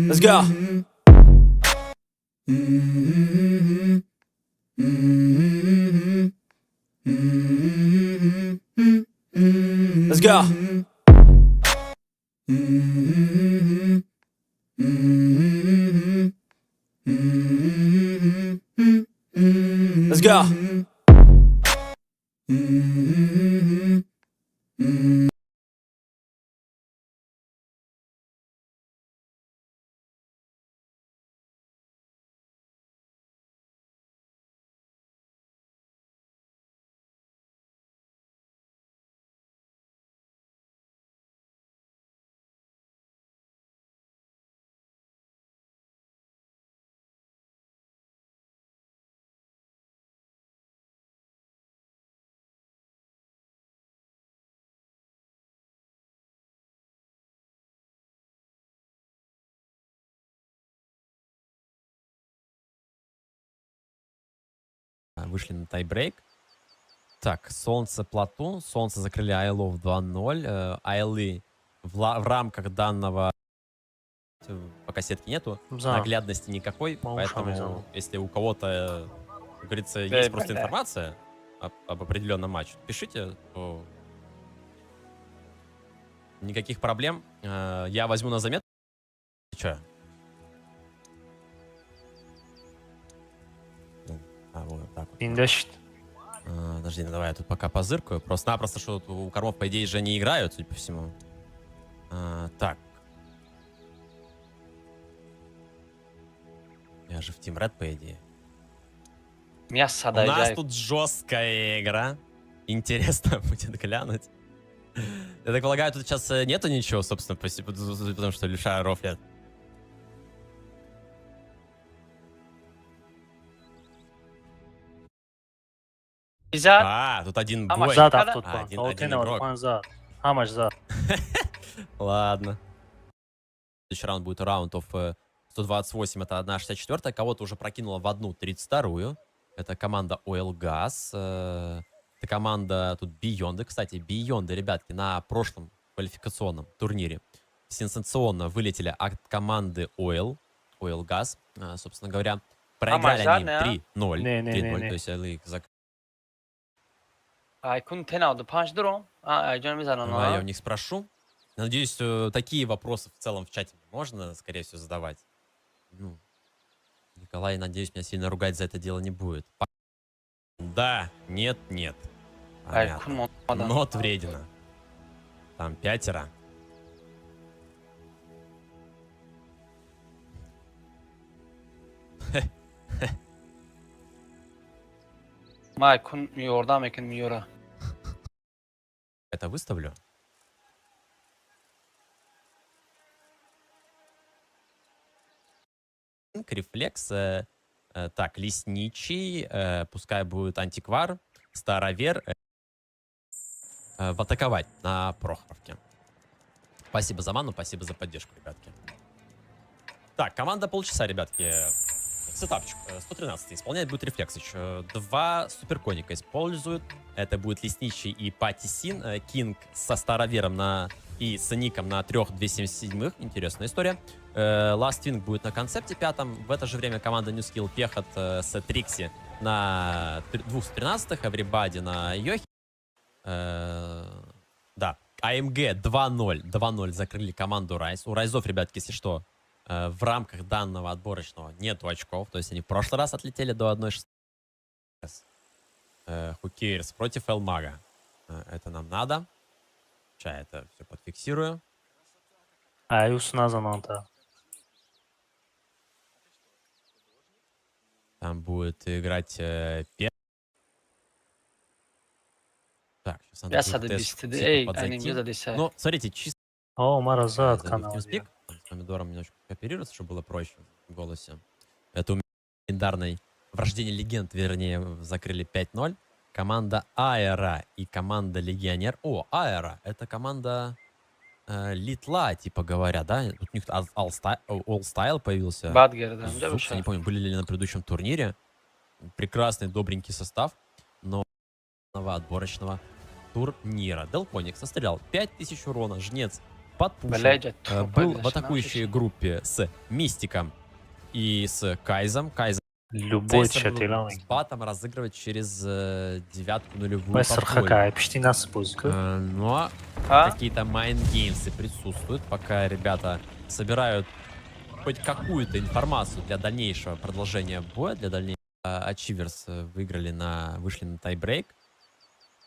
Let's go. Let's go. Let's go. Вышли на тайбрейк. Так, Солнце, Платун. Солнце закрыли Айлов 2-0. Айлы в рамках данного... Пока сетки нету, За. наглядности никакой, По ушам поэтому взял. если у кого-то, как говорится, Эй, есть просто бля. информация об определенном матче, пишите, то никаких проблем. Я возьму на заметку. Че? А, вот так вот. Индашт. Подожди, ну давай я тут пока позыркаю. Просто-напросто, что тут у кормов, по идее, же не играют, судя по всему. Так. Я же в Team Red, по идее. Мясо У нас доезжай. тут жесткая игра. Интересно будет глянуть. Я так полагаю, тут сейчас нету ничего, собственно, потому что Леша рофлят. Зад. А, тут один Ама бой. Зад Kada? автот А, пан. один игрок. Зад. Ҳамаш зад. Ладно. Следующий раунд будет раунд of 128, это 1.64. Кого-то уже прокинуло в 1.32. Это команда Oil Gas. Это команда тут Beyond. Кстати, Beyond, ребятки, на прошлом квалификационном турнире сенсационно вылетели от команды Oil. Oil Gas, собственно говоря. Проиграли они им а? 3-0. Не, не, не, 3-0, не. то есть их зак- Айкун Т95 дуром. А, айҷон мезанам. Давай я у них спрошу. Надеюсь, такие вопросы в целом в чате можно, скорее всего, задавать. Ну, Николай, надеюсь, меня сильно ругать за это дело не будет. Да, нет, нет. Айкун Понятно. мода. Нот вредина. Там пятеро. Ма айкун ёрдам мекунем ёра. Это выставлю. Рефлекс. Так, лесничий, пускай будет антиквар, старовер. В атаковать на Прохоровке. Спасибо за ману, спасибо за поддержку, ребятки. Так, команда полчаса, ребятки. Сетапчик. 113 исполняет будет Рефлексыч. Два суперконика используют. Это будет Лесничий и Пати Син. Кинг со старовером и с ником на 3,277. Интересная история. Last Wing будет на концепте пятом. В это же время команда New Skill Пехот с Трикси на 213-х, Everybody на Йохе. Да, АМГ 2-0. 2-0 закрыли команду Райз. У Райзов, ребятки, если что, в рамках данного отборочного нету очков. То есть они в прошлый раз отлетели до 1.6. Who cares против Элмага. Это нам надо. Сейчас я это все подфиксирую. Аюс назананта. Там будет играть Так, сейчас надо будет тест 122. типа Эй, подзайти. ани 123. Ну, смотрите, чисто... О, мара зад зайду в канал. TeamSpeak. Там с помидором немножко кооперироваться, чтобы было проще в голосе. Это у меня легендарный... Врождение легенд, вернее, закрыли 5-0. Команда Аэра и команда Легионер. О, Аэра. Это команда Литла, типа говоря, да? Тут у них All Style появился. Бад гардам, да, Зукс, я не помню, были ли на предыдущем турнире. Прекрасный, добренький состав, но отборочного турнира. Делпоникс настрелял 5000 урона, Жнец подпушил. Блядь, Был в атакующей группе с Мистиком и с Кайзом. Кайзом Любой Цейса чателан. с Батом разыгрывать через девятку нулевую Вай по полю. сархака, пишти нас бозика. Но А? какие-то mind games ы присутствуют, пока ребята собирают хоть какую-то информацию для дальнейшего продолжения боя, для дальнейшего. Achievers вышли на тайбрейк.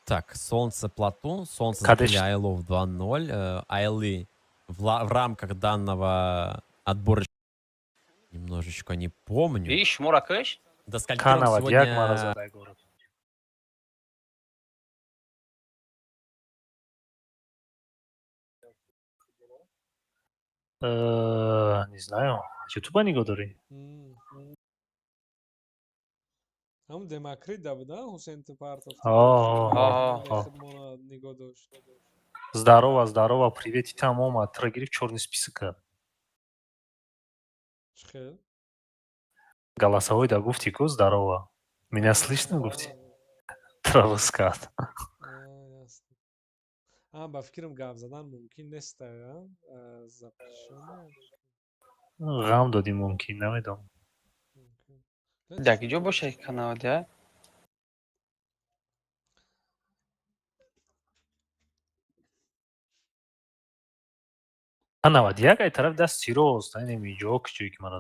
Так, Солнце Платун, Солнце Кадыш. закрыли Айлов 2-0. Айлы в рамках данного отбора немножечко не помню. Иш, муракаш? До скольки Канава, сегодня як мара задай город. Не знаю. Ютуба нигоҳ дорӣ? Ҳам Демокрит да буда, Ҳусейн ту партофт. О. Нигоҳ дошт. Здорово, здорово, привет, и там омад, тра гирифт чёрный список кард. Чӣ хел? Голосовой да гуфти ку здорово. Меня слышно гуфти? Травс кард. Ясно. А, ба фикрам гап задан мумкин нест, а? Запрещено. Ғам додӣ мумкин, намедонам. Дар киҷо бошад канал, я? А 91 ай тараф даст сирост, айнем инҷо киҷое ки мара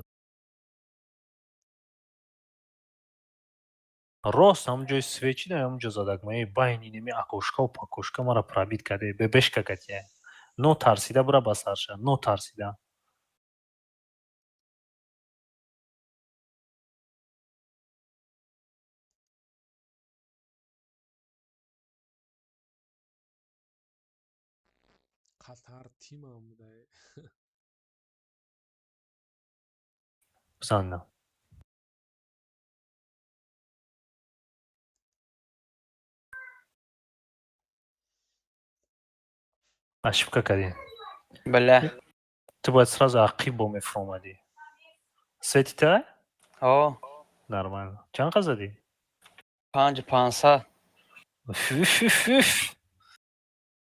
рост ҳамон ҷои свечи да ҳамон ҷо задак ма байни неми окошка у покошка мара пробить карде бебешка катия. Но тарсида бура ба сарша, но тарсида. Қатар тимам буда. Бизанна. Ошибка кардӣ. Бля. Ту бояд сразу ақиб бо мефуромадӣ. Свети та? О. Нормально. Чанд қаз задӣ? 5500. Фу-фу-фу.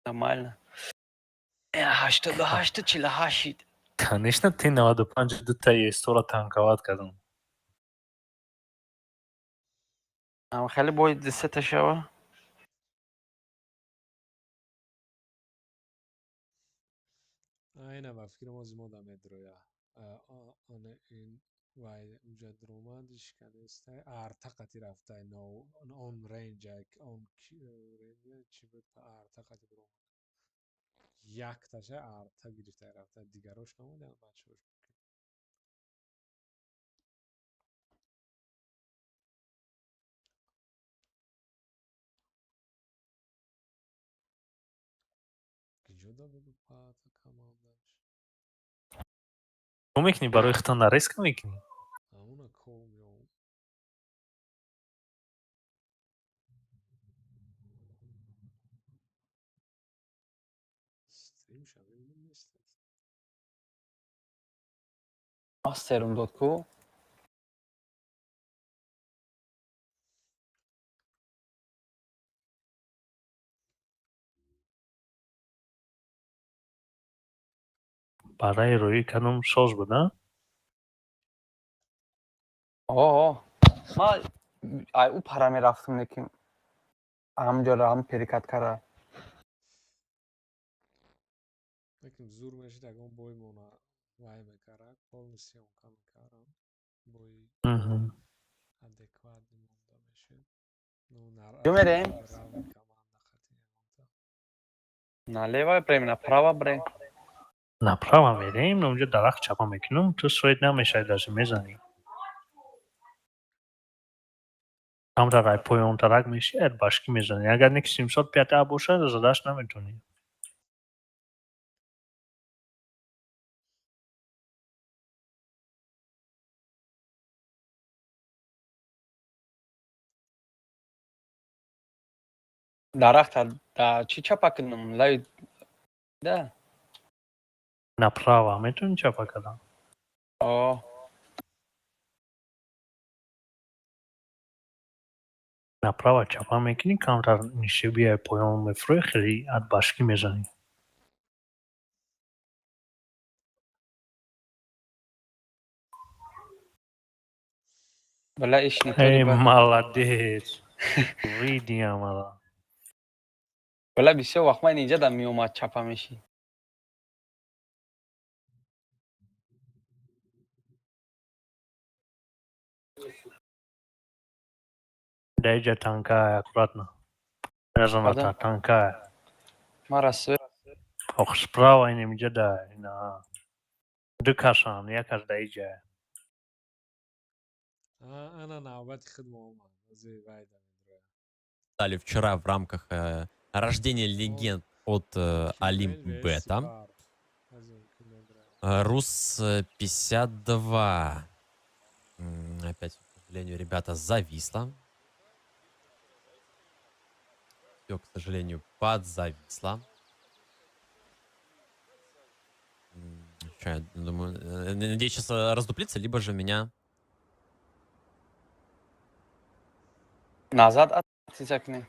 Нормально. 88 48. Конечно, ти 95 дута естора танковать кардам. Ам хеле бой десета шава. Айна ба фикрам ози мо да медроя. Ане ин вай уҷа дромадиш кадестай арта қати рафтай но он рейнҷ он рейнҷ чӣ буд арта қати дромад. Якташа арта гирифтай рафта дигарош намодам бачаҳош. Киҷо да буду пата командаш? Ту мекунӣ барои худтон нарезка мекунӣ? Ҳамона ком ё стрим шавем нест. Мастерум дод ку. Бараи роӣ кадом соз буд, а? О, ма ай ӯ пара мерафтам, лекин ҳамҷоро ҳам перекат кара. Лекин зур мешид ягон бой мона вай мекара, полный съёмка мекарам. Бои адекватный монда мешид. Ну, Ҷо мерем? равни команда хати ягонта. Налево брем, направо брем. Направо мерем, онҷо дарахт чапа мекунам, ту сует намешавӣ даже мезанӣ. Камтар ай поёнтарак меши, ай башкӣ мезанӣ. Агар не ки 705 а бошад, задаш наметонӣ. Дарахта да чӣ чапа кунам? Лай да. Направо метавонӣ чапа кардан? О. Направо чапа мекунӣ, камтар нишебияи поён мефурӯӣ, хеле от башки мезанӣ. Бала иш не Эй, то. Молодец! Види амала. Бала бисёр вақт ман инҷа да меомад чапа мешӣ. Даиҷа танкая, аккуратно. Назана Када? Танкая. Мара све. Ох, справа инем иҷа да, ина. Ду касан, як кас даиҷа. Ана навбати худмо омад. Ози вайда медроя. Дали вчера в рамках рождения легенд от Олимп Бета. Рус 52. Опять, к сожалению, ребята, зависло. Все, к сожалению, подзависло. Ща, я думаю, надеюсь, сейчас раздуплится, либо же меня. Назад атица кунем.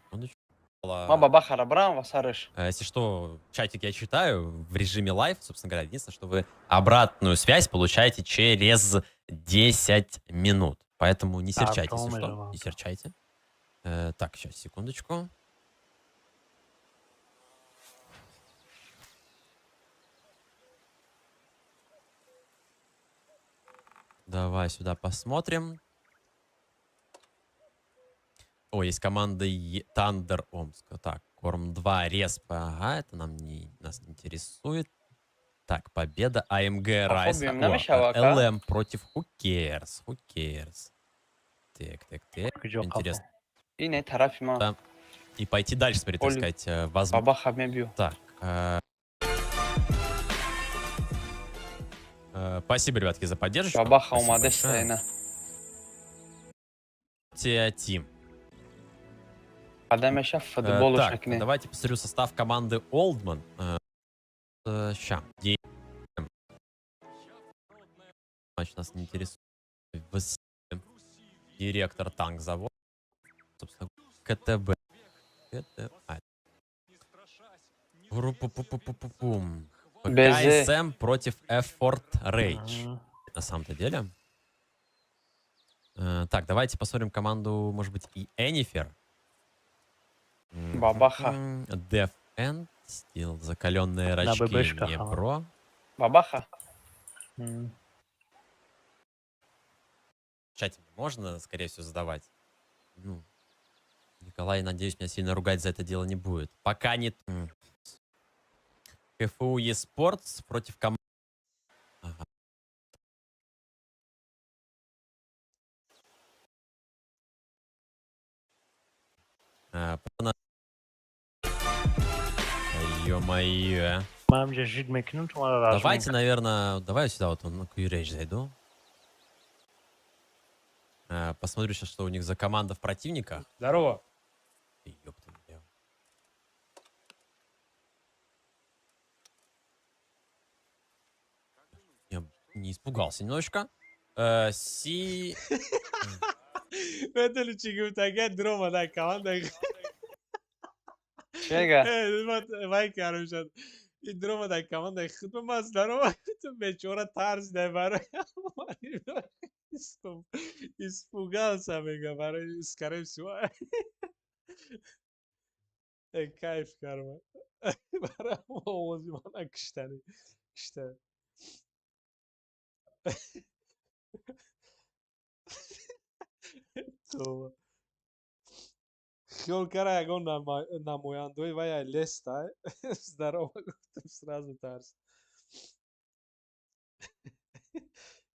Секундочку. Ма ба бахара брам ва сараш. Если что, чатик я читаю в режиме live, собственно говоря. Единственное, что вы обратную связь получаете через 10 минут. Поэтому не А, серчайте, если потом что. уже Не серчайте. Так, сейчас, секундочку. Давай сюда посмотрим. О, есть команда Тандер Омск. Так, Корм 2, Респ. Ага, это нам не, нас не интересует. Так, победа АМГ Райс. Хобби, О, намешава, ка? ЛМ против Who Cares. Who Cares. Так. Куҷо қафо? Интересно. Ине тарафи ман. Да. И пойти дальше, смотри, так Оли. сказать, возможно. Ба баха мебиё. Так. Спасибо, ребятки, за поддержку. Ба баха Спасибо омада большое. ина. Тим. Ада меша футболш Так, накунем. давайте посмотрю состав команды Олдман. Ща. Матч нас не интересует. Директор танк-завода. Собственно, КТБ. КТ... А. Ру-пу-пу-пу-пу-пум. БЗ. КСМ против Effort Rage. Мгм. На самом-то деле. Так, давайте посмотрим команду, может быть, и Энифер. Бабаха. Def End, Стил, закаленные На рачки, ББшках, не ага. про. Бабаха. В чате можно, скорее всего, задавать. Ну, Николай, надеюсь, меня сильно ругать за это дело не будет. Пока не... КФУ eSports против команды... Ага. Ё-моё. Ман ҳамҷа жид мекунам, ту мара размин. Давайте, наверное, давай я сюда вот на Q-Rage зайду. Посмотрю сейчас, что у них за команда в противниках. Здорово. Ёпта, бля. Я не испугался немножечко. Си... Медони чӣ гуфт? Агар дуромада команда Чега? Вай кардам шад. Ин дуромада командаи худма ман здорово гуфтам, бечора тарсида барои испугался, мега, барои скорее всего. Кайф кардам. Барои овози мана киштани. Кишта. Това. Хиёл кара ягон намояндои вай леста. Здорово гуфтам, сразу тарс.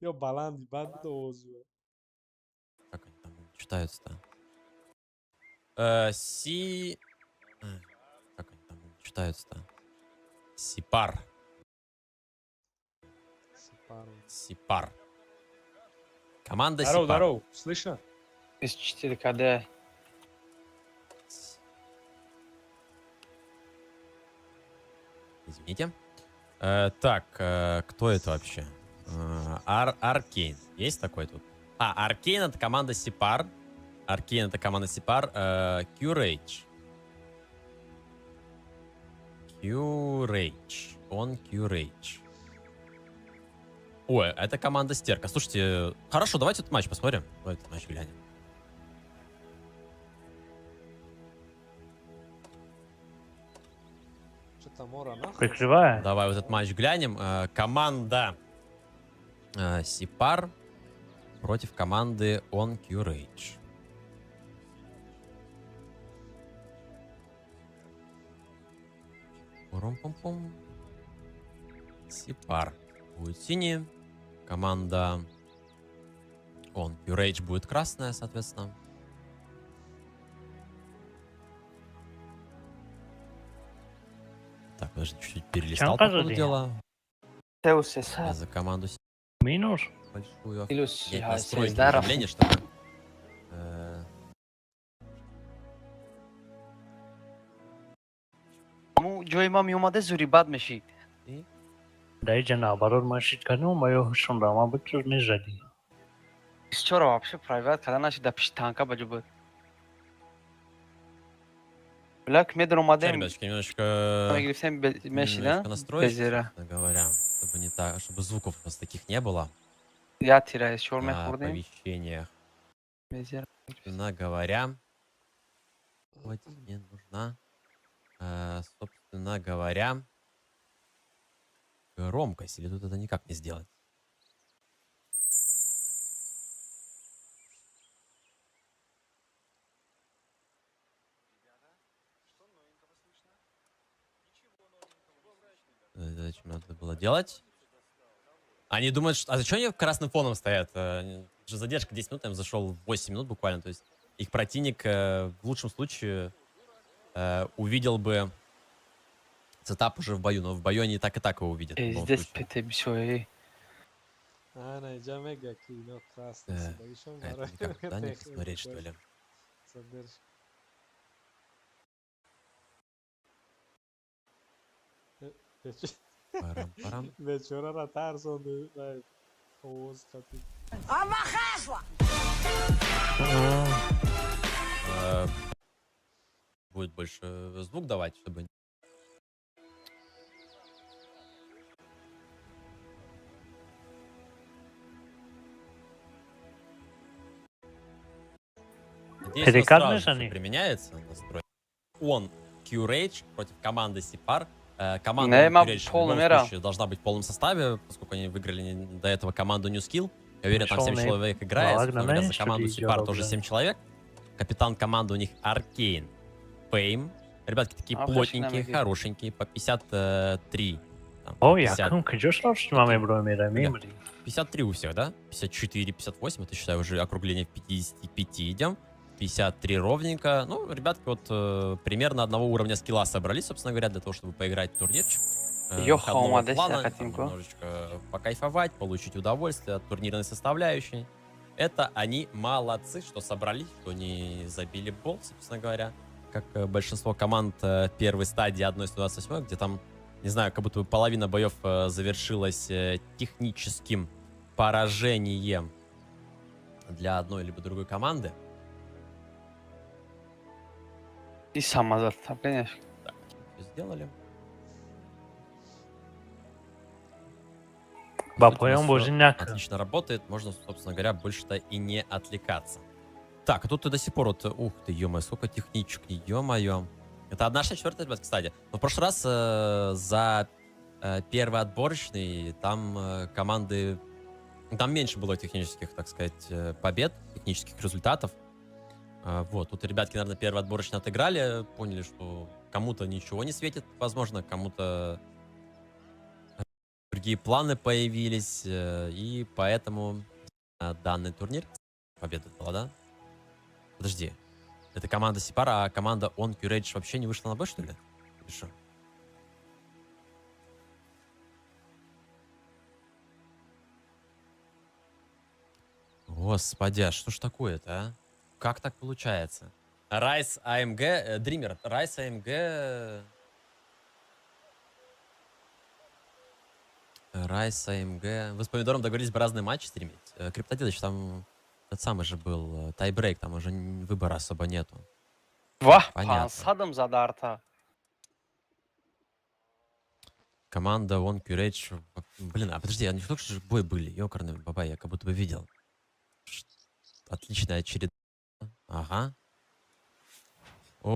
Ё баланди бад буд овози. Как они там читаются-то? Си... Как они там читаются-то? Сипар. Сипар. Сипар. Команда Здорово, Сипар. здорово. Слышно? 24 КД. Извините. Так, кто это вообще? Аркейн. Есть такой тут? А, Аркейн это команда Сипар. Аркейн это команда Сипар. Q-Rage. Q-Rage. Он Q-Rage. Ой, это команда Стерка. Слушайте, хорошо, давайте этот матч посмотрим. Давайте этот матч глянем. Что-то мора нахуй. Прикрывая. Давай вот этот матч глянем. Команда Сипар против команды On Q-Rage. Пурум-пум-пум. Сипар будет синий. Команда On Q-Rage будет красная, соответственно. Так, подожди, чуть-чуть перелистал по ходу позади? дела. Теус Я за команду Минус. большую. Плюс Офигеть, я настройки Сездаров. уведомления, чтобы... Ҳамун ҷои ман меомада зури бад мешид. Да иҷа наоборот ма шид кардем, ма ё ҳушон рама буд, чуз мезадӣ. Бисчора вообще прайват карда нашид, да пиши танка ба ҷо буд. Бляк Сейчас, медаромадем, ребяточки, немножечко... мегирифтем мешид, Немножечко а? настроить, Безера. честно говоря, чтобы не так, чтобы звуков у нас таких не было Я тира чор на мехӯрдем. оповещениях. Безера. Собственно говоря, вот мне нужна, собственно говоря, громкость. Или тут это никак не сделать? Зачем надо было делать? Они думают, что... А зачем они красным фоном стоят? Же задержка 10 минут, я им зашел в 8 минут буквально. То есть их противник в лучшем случае увидел бы сетап уже в бою, но в бою они и так его увидят. В любом Пиздец, случае. ПТ бисёр. Ана, иҷа мега ки ино красный сидагишон Это барои никак, да, не техника посмотреть, что ли? Задержка. Парам-парам. Бечораро тарсонду вай овоз қатӣ. Будет больше звук давать, чтобы... Надеюсь, у нас Перекат сразу же всё мешани? применяется настрой. Он Q-Rage против команды Сипар. Команда Не, ма Q-Rage в полный любом мера. случае должна быть в полном составе, поскольку они выиграли до этого команду New Skill. Я уверен, там 7 Шел на человек играет. Ладно, Собственно говоря, за знаешь, команду что ли, Сипар тоже идёт, 7 человек. Капитан команды у них Аркейн Фейм. Ребятки такие А, плотненькие, точно, хорошенькие, по 53. Там, О, 50, якум куҷош рафт, ма меброи мера, мемри. 53 у всех, да? 54, 58, это, считаю, уже округление в 55 идем. 53 ровненько. Ну, ребятки вот примерно одного уровня скилла собрались, собственно говоря, для того, чтобы поиграть в турнирчик. Йоха, Выходного омадеся, плана, там хотимку. немножечко покайфовать, получить удовольствие от турнирной составляющей. Это они молодцы, что собрались, что не забили болт, собственно говоря. Как большинство команд первой стадии 1.128, где там, не знаю, как будто бы половина боев завершилась техническим поражением для одной либо другой команды. И сама затопление. Всё сделали. Ба По сути, у поён нас всё бозӣ накун. Отлично работает, можно, собственно говоря, больше-то и не отвлекаться. Так, а тут ты до сих пор вот, ух ты, ё-моё, сколько техничек, ё-моё. Это 1,64, ребят, кстати. Но в прошлый раз за первый отборочный там команды... Там меньше было технических, так сказать, побед, технических результатов. Вот, тут ребятки, наверное, первый отборочный отыграли, поняли, что кому-то ничего не светит, возможно, кому-то другие планы появились, и поэтому данный турнир... Победа была, да? Подожди. Это команда Сипара, а команда On Q-Rage вообще не вышла на бой, что ли? Или что? Господи, а что ж такое-то, а? Как так получается? Райс АМГ, Дример, Райс АМГ... Райса, МГ. Вы с Помидором договорились бы разные матчи стримить? Криптодедыч, там этот самый же был тайбрейк, там уже выбора особо нету. Ваҳ, Понятно. 500-м зада арта. Команда One Courage. Блин, а подожди, они только что же бой были. Ёкарный бабай, я как будто бы видел. Отличная череда. Ага. О.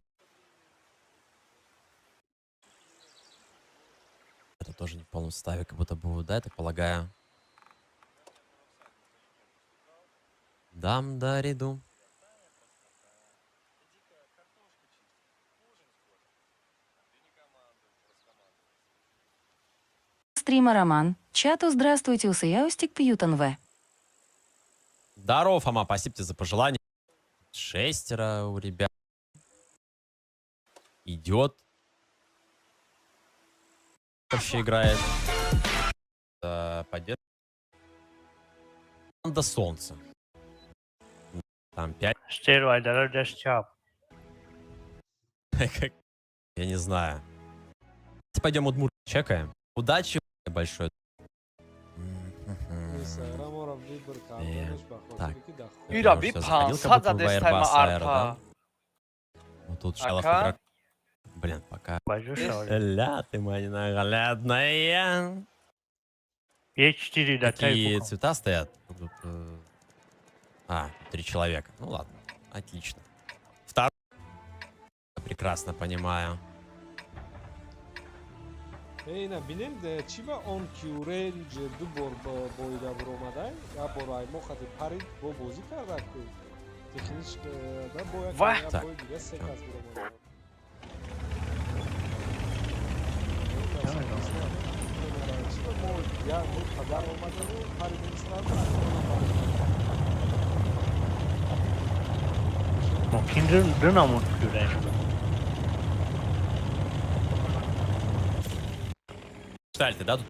Это тоже не в полном составе, как будто бы, да, я так полагаю. Дам дариду. Стрима Роман. Чату здравствуйте, Усаяустик Пьютон В. Здорово, Фома, спасибо тебе за пожелание. Шестеро у ребят. Идет. Вообще играет. Поддержка. Команда Солнца. Там 5. Штервай дара даст чап. Я не знаю. Пойдем Удмурт чекаем. Удачи большой. Инстаграмора выбор карданаш ба Так. хотире ки дар хоб. Ира би Всё, заходил, как 500 будто бы в задестай ма Airbus Aero, да? арта. Вот тут Шалов Ака. игрок. Блин, пока. Баҷо шавад. Ля ты моя ненаглядная. Е4 да Какие тай. цвета стоят? Тут, А, три человека. Ну ладно, отлично. Второй. Прекрасно понимаю. Эй, на бинем, чӣ ба он кюренҷ ду бор боида буромадай, як бор ай мо хати парид, бо бозӣ карда ку технич да бо як Ваҳ! як Так. бои дига се кас буромада. Чӣ ба мо як бор қадар омадаму паридем сразу, а Мумкин ду намуд кюрен шуда. Читали ты, да? Тут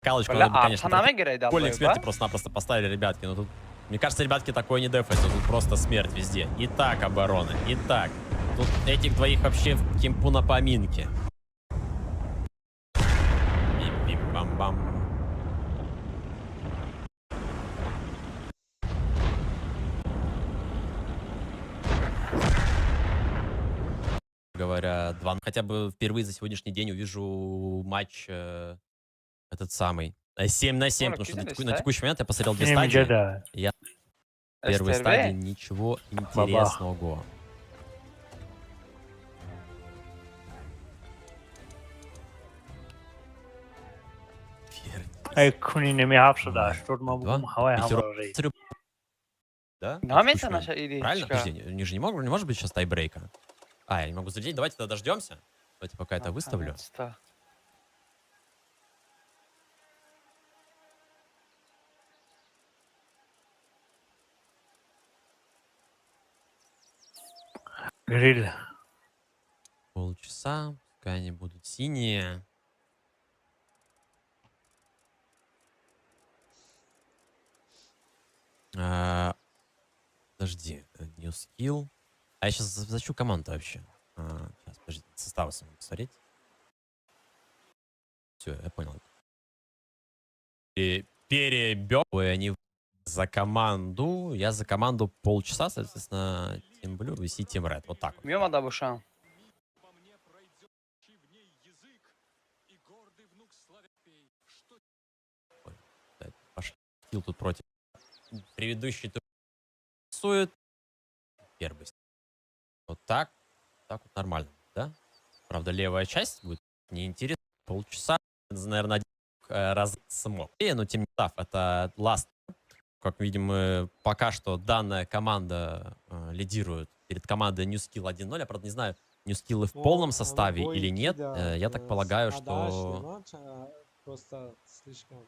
Калочку Бля, надо бы, конечно, арта намегирай да Школьник бой, смерти ба? просто-напросто поставили, ребятки. Но тут, мне кажется, ребятки, такое не дефается. Тут просто смерть везде. И так оборона, и так. Тут этих двоих вообще в кемпу на поминке. Бим-бим-бам-бам. Говоря, два. Хотя бы впервые за сегодняшний день увижу матч этот самый. 7 на 7, Сорок потому что видели, на да? текущий момент я посмотрел две Инам стадии. ҷада. Я первой СТРВ? стадии ничего интересного. Ай куни неми 780 ма Два. бугум ҳавай Пятеро. ҳамаро рей. Да? На Намета текущий наша момент. или Правильно? чика? Подожди, не же не, мог, не может быть сейчас тайбрейка. А, я не могу зарядить. Давайте тогда дождемся. Давайте пока это выставлю. Наконец-то. Грил. Полчаса. Пускай они будут синие. А, подожди, new skill. А я сейчас зачу команду вообще. А, сейчас, подожди, состав смогу посмотреть. Все, я понял. И перебег. Ой, они за команду. Я за команду полчаса, соответственно, Team Blue, VC Team Red. Вот так вот. Меомада бошам. Да, пошли. Скилл тут против. Предыдущий тур рисует. Первый. Вот так. Так вот нормально, да? Правда, левая часть будет неинтересна. Полчаса, наверное, один раз смог. Но тем не менее, это last. Как видим, пока что данная команда лидирует перед командой New Skill 1-0. Я, правда, не знаю, New Skill в Ну, полном оно составе бой или нет. кида, Я так полагаю, Адаш, что... Просто слишком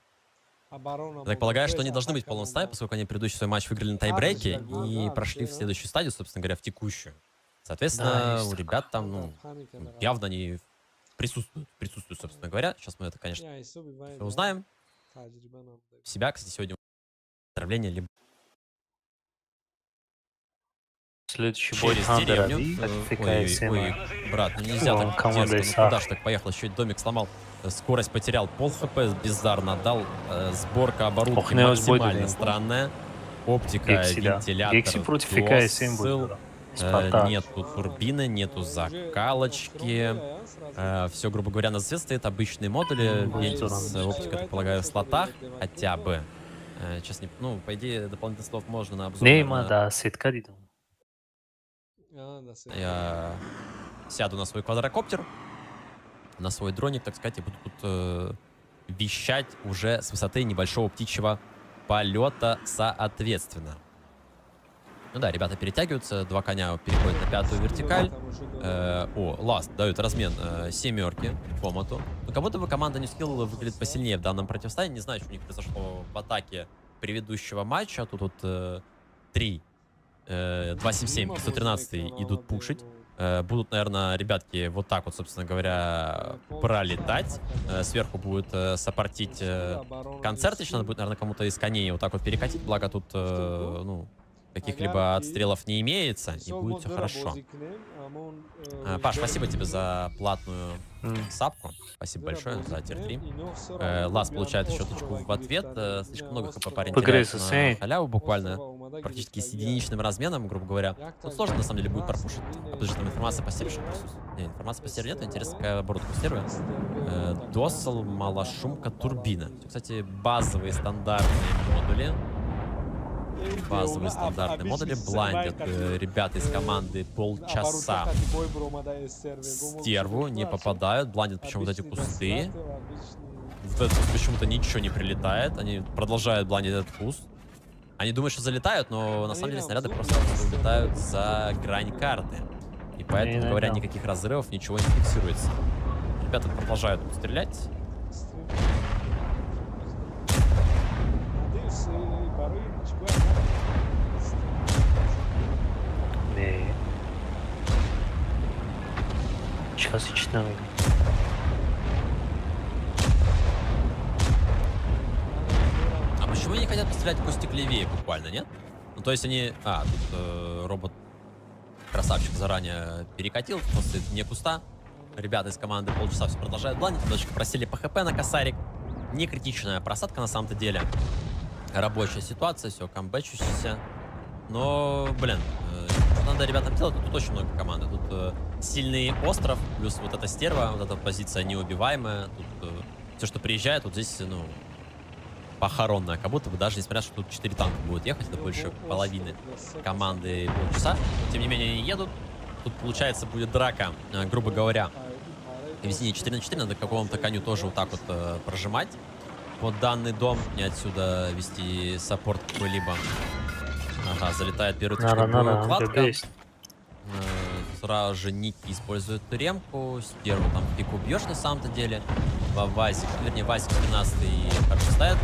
оборона Я так была полагаю, что без они должны быть в атака полном составе, была. поскольку они предыдущий свой матч выиграли на тайбрейке да, и да, прошли в да. следующую стадию, собственно говоря, в текущую. Соответственно, Да, есть у ребят там, Да, ну, паника, да. явно они присутствуют, собственно говоря. Сейчас мы это, конечно, Я и собі всё вайда. узнаем. Таҷриба набуда. Себя, кстати, сегодня поздравление либо Следующий бой Через Тандера деревню. Ой, ФКСМ. ой, брат, ну нельзя так Команда дерзко. Ну куда ж так поехал? Еще и домик сломал. Скорость потерял, пол хп бездарно отдал. Сборка оборудки Ох, не ось бой максимально дадим. странная. Оптика, Гекси, да. вентилятор, Гекси против ФКСМ будет. досыл. Спартак. Нету турбины, нету закалочки. Все, грубо говоря, на свет стоит обычные модули. Будет С оптикой, я так полагаю, в слотах хотя бы. Сейчас не... Ну, по идее, дополнительных слов можно на обзор. Не, ма наверное, да сетка дидам. я сяду на свой квадрокоптер, на свой дроник, так сказать, и буду тут вещать уже с высоты небольшого птичьего полета соответственно. Ну да, ребята перетягиваются, два коня переходят на пятую вертикаль. О, Ласт дают размен семерки Комату. Ну, как будто бы команда New Skill выглядит посильнее в данном противостоянии. Не знаю, что у них произошло в атаке предыдущего матча. Тут вот 3, 2-7-7 и 113 идут пушить. Будут, наверное, ребятки вот так вот, собственно говоря, пролетать. Сверху будет сопортить концерт. Еще надо будет, наверное, кому-то из коней вот так вот перекатить. Благо тут, ну, каких-либо отстрелов не имеется, и будет все хорошо. Паш, спасибо тебе за платную сапку. Спасибо большое за tier 3. Лас получает еще точку в ответ. Слишком много хп парень теряет на халяву буквально. Практически с единичным разменом, грубо говоря. Тут сложно, на самом деле, будет пропушить. А подожди, там информация по серверу присутствует? Не, информация по серверу нет. Интересно, какая оборотка у сервера. Досл, малошумка, турбина. Всё, кстати, базовые стандартные модули. Базовые стандартные модули бландят ребята из команды полчаса. Стерву не попадают, бландят причем вот эти кусты. В этот куст почему-то ничего не прилетает. Они продолжают бландить этот куст. Они думают, что залетают, но на самом деле снаряды просто улетают за грань карты. И поэтому, говоря, никаких разрывов, ничего не фиксируется. Ребята продолжают стрелять. Не. Ҳеҷ ҳеҷ намегӯ. А почему они хотят пострелять кустик левее буквально, нет? Ну, то есть они... А, тут робот красавчик заранее перекатил, просто не куста. Ребята из команды полчаса все продолжают бландить. Немножечко просели по хп на косарик. Не критичная просадка на самом-то деле. Рабочая ситуация, все, камбэчущийся. Но, блин, что надо ребятам делать? Тут очень много команды. Тут сильный остров, плюс вот эта стерва, вот эта позиция неубиваемая. Тут все, что приезжает, вот здесь, ну, похоронная. Как будто бы даже несмотря, что тут 4 танка будут ехать, это больше половины команды полчаса. Но, тем не менее, они едут. Тут, получается, будет драка, грубо говоря. Везение 4 на 4, надо какому-то коню тоже вот так вот прожимать под данный дом. Не отсюда вести саппорт какой-либо. Ага, залетает первый Нара, нара, укладка. есть. Сразу же Ники использует ремку. Стерву там пику бьешь на самом-то деле. Вазик, вернее, Вазик 13 хорошо ставит.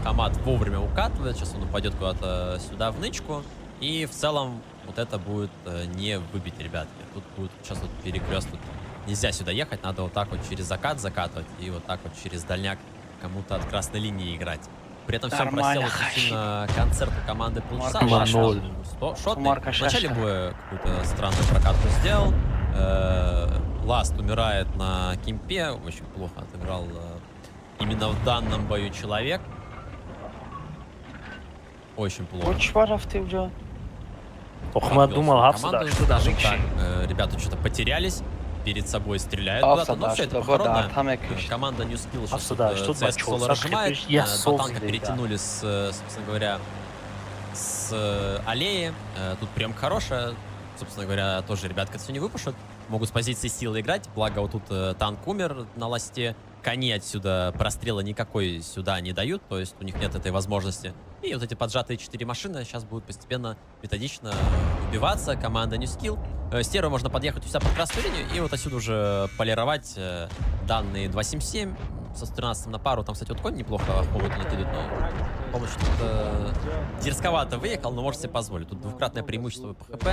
Хамат вовремя укатывает. Сейчас он упадет куда-то сюда в нычку. И в целом вот это будет не выбить, ребятки. Тут будет сейчас вот перекрест. Тут нельзя сюда ехать, надо вот так вот через закат закатывать и вот так вот через дальняк кому-то от красной линии играть. При этом всем просел очень сильно концерт у команды полчаса. Шотный. В начале боя какую-то странную прокатку сделал. Ласт умирает на кемпе. Очень плохо отыграл именно в данном бою человек. Очень плохо. Ох, мы думал, даже так. Ребята что-то потерялись. Перед собой стреляют куда-то. Ну все, это похоронно. Команда New Skill сейчас CS соло разжимает. Два танка перетянули с, собственно говоря, с аллеи. Тут прям хорошая. Собственно говоря, тоже ребятка все не выпушат. Могут с позиции силы играть. Благо вот тут танк умер на ласте. Кони отсюда прострела никакой сюда не дают. То есть у них нет этой возможности. И вот эти поджатые 4 машины сейчас будут постепенно, методично убиваться. Команда New Skill. Стерву можно подъехать у себя под красную линию и вот отсюда уже полировать данные 2.7.7 со 113 на пару. Там, кстати, вот конь неплохо хомут накидывает, но помощь тут дерзковато выехал, но может себе позволить. Тут двукратное преимущество по ХП.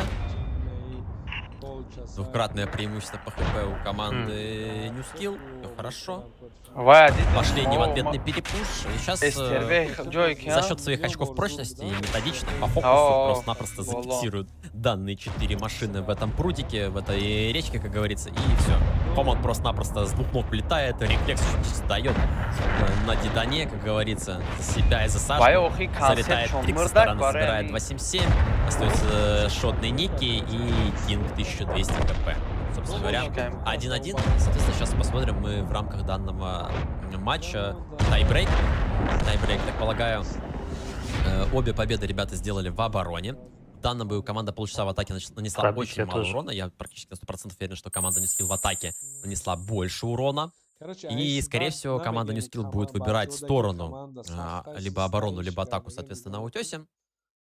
Двукратное преимущество по ХП у команды New Skill. Все хорошо. Вай, дидем, Пошли не в о, ответный перепуш. И сейчас СТРВ ҷое ки, за счет своих очков прочности и методично по фокусу О, просто-напросто воло. зафиксируют данные четыре машины в этом прудике, в этой речке, как говорится, и все. Команд просто-напросто с двух ног влетает, рефлекс еще дает на дедане, как говорится, за себя и за Сашу. Вай, охи, Залетает концерт Трикс со мырдак стороны, барои забирает 2.7.7. Остается шотный Ники и Кинг 1200 хп. Собственно говоря, 1-1. Соответственно, сейчас посмотрим мы в рамках данного матча тайбрейк. Тайбрейк, так полагаю, обе победы ребята сделали в обороне. В данном бою команда полчаса в атаке нанесла Пробитие очень мало тоже. урона. Я практически на 100% уверен, что команда New Skill в атаке нанесла больше урона. Короче, И, скорее всего, команда New Skill будет выбирать сторону, либо оборону, либо атаку, соответственно, на утесе,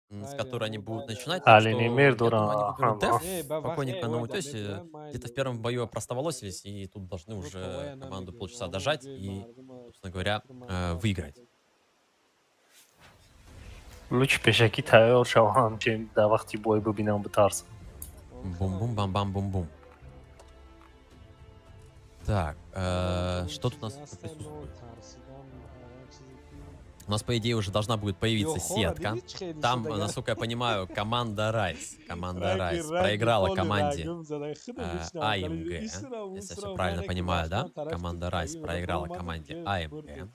с которой они будут начинать. Так Али что, не я мир думаю, они дора, выберут ага. деф спокойненько на утесе. Где-то в первом бою опростоволосились, и тут должны уже команду полчаса дожать и, собственно говоря, выиграть. Лучше пешакӣ тайёр шавам, чем дар вақти бой бибинам, битарсам. Бум-бум-бам-бам-бум-бум. Так, что тут у нас присутствует? У нас, по идее, уже должна будет появиться сетка. Там, насколько я понимаю, команда Райс. Команда Райс проиграла команде АМГ. Если я все правильно понимаю, да? Команда Райс проиграла команде АМГ.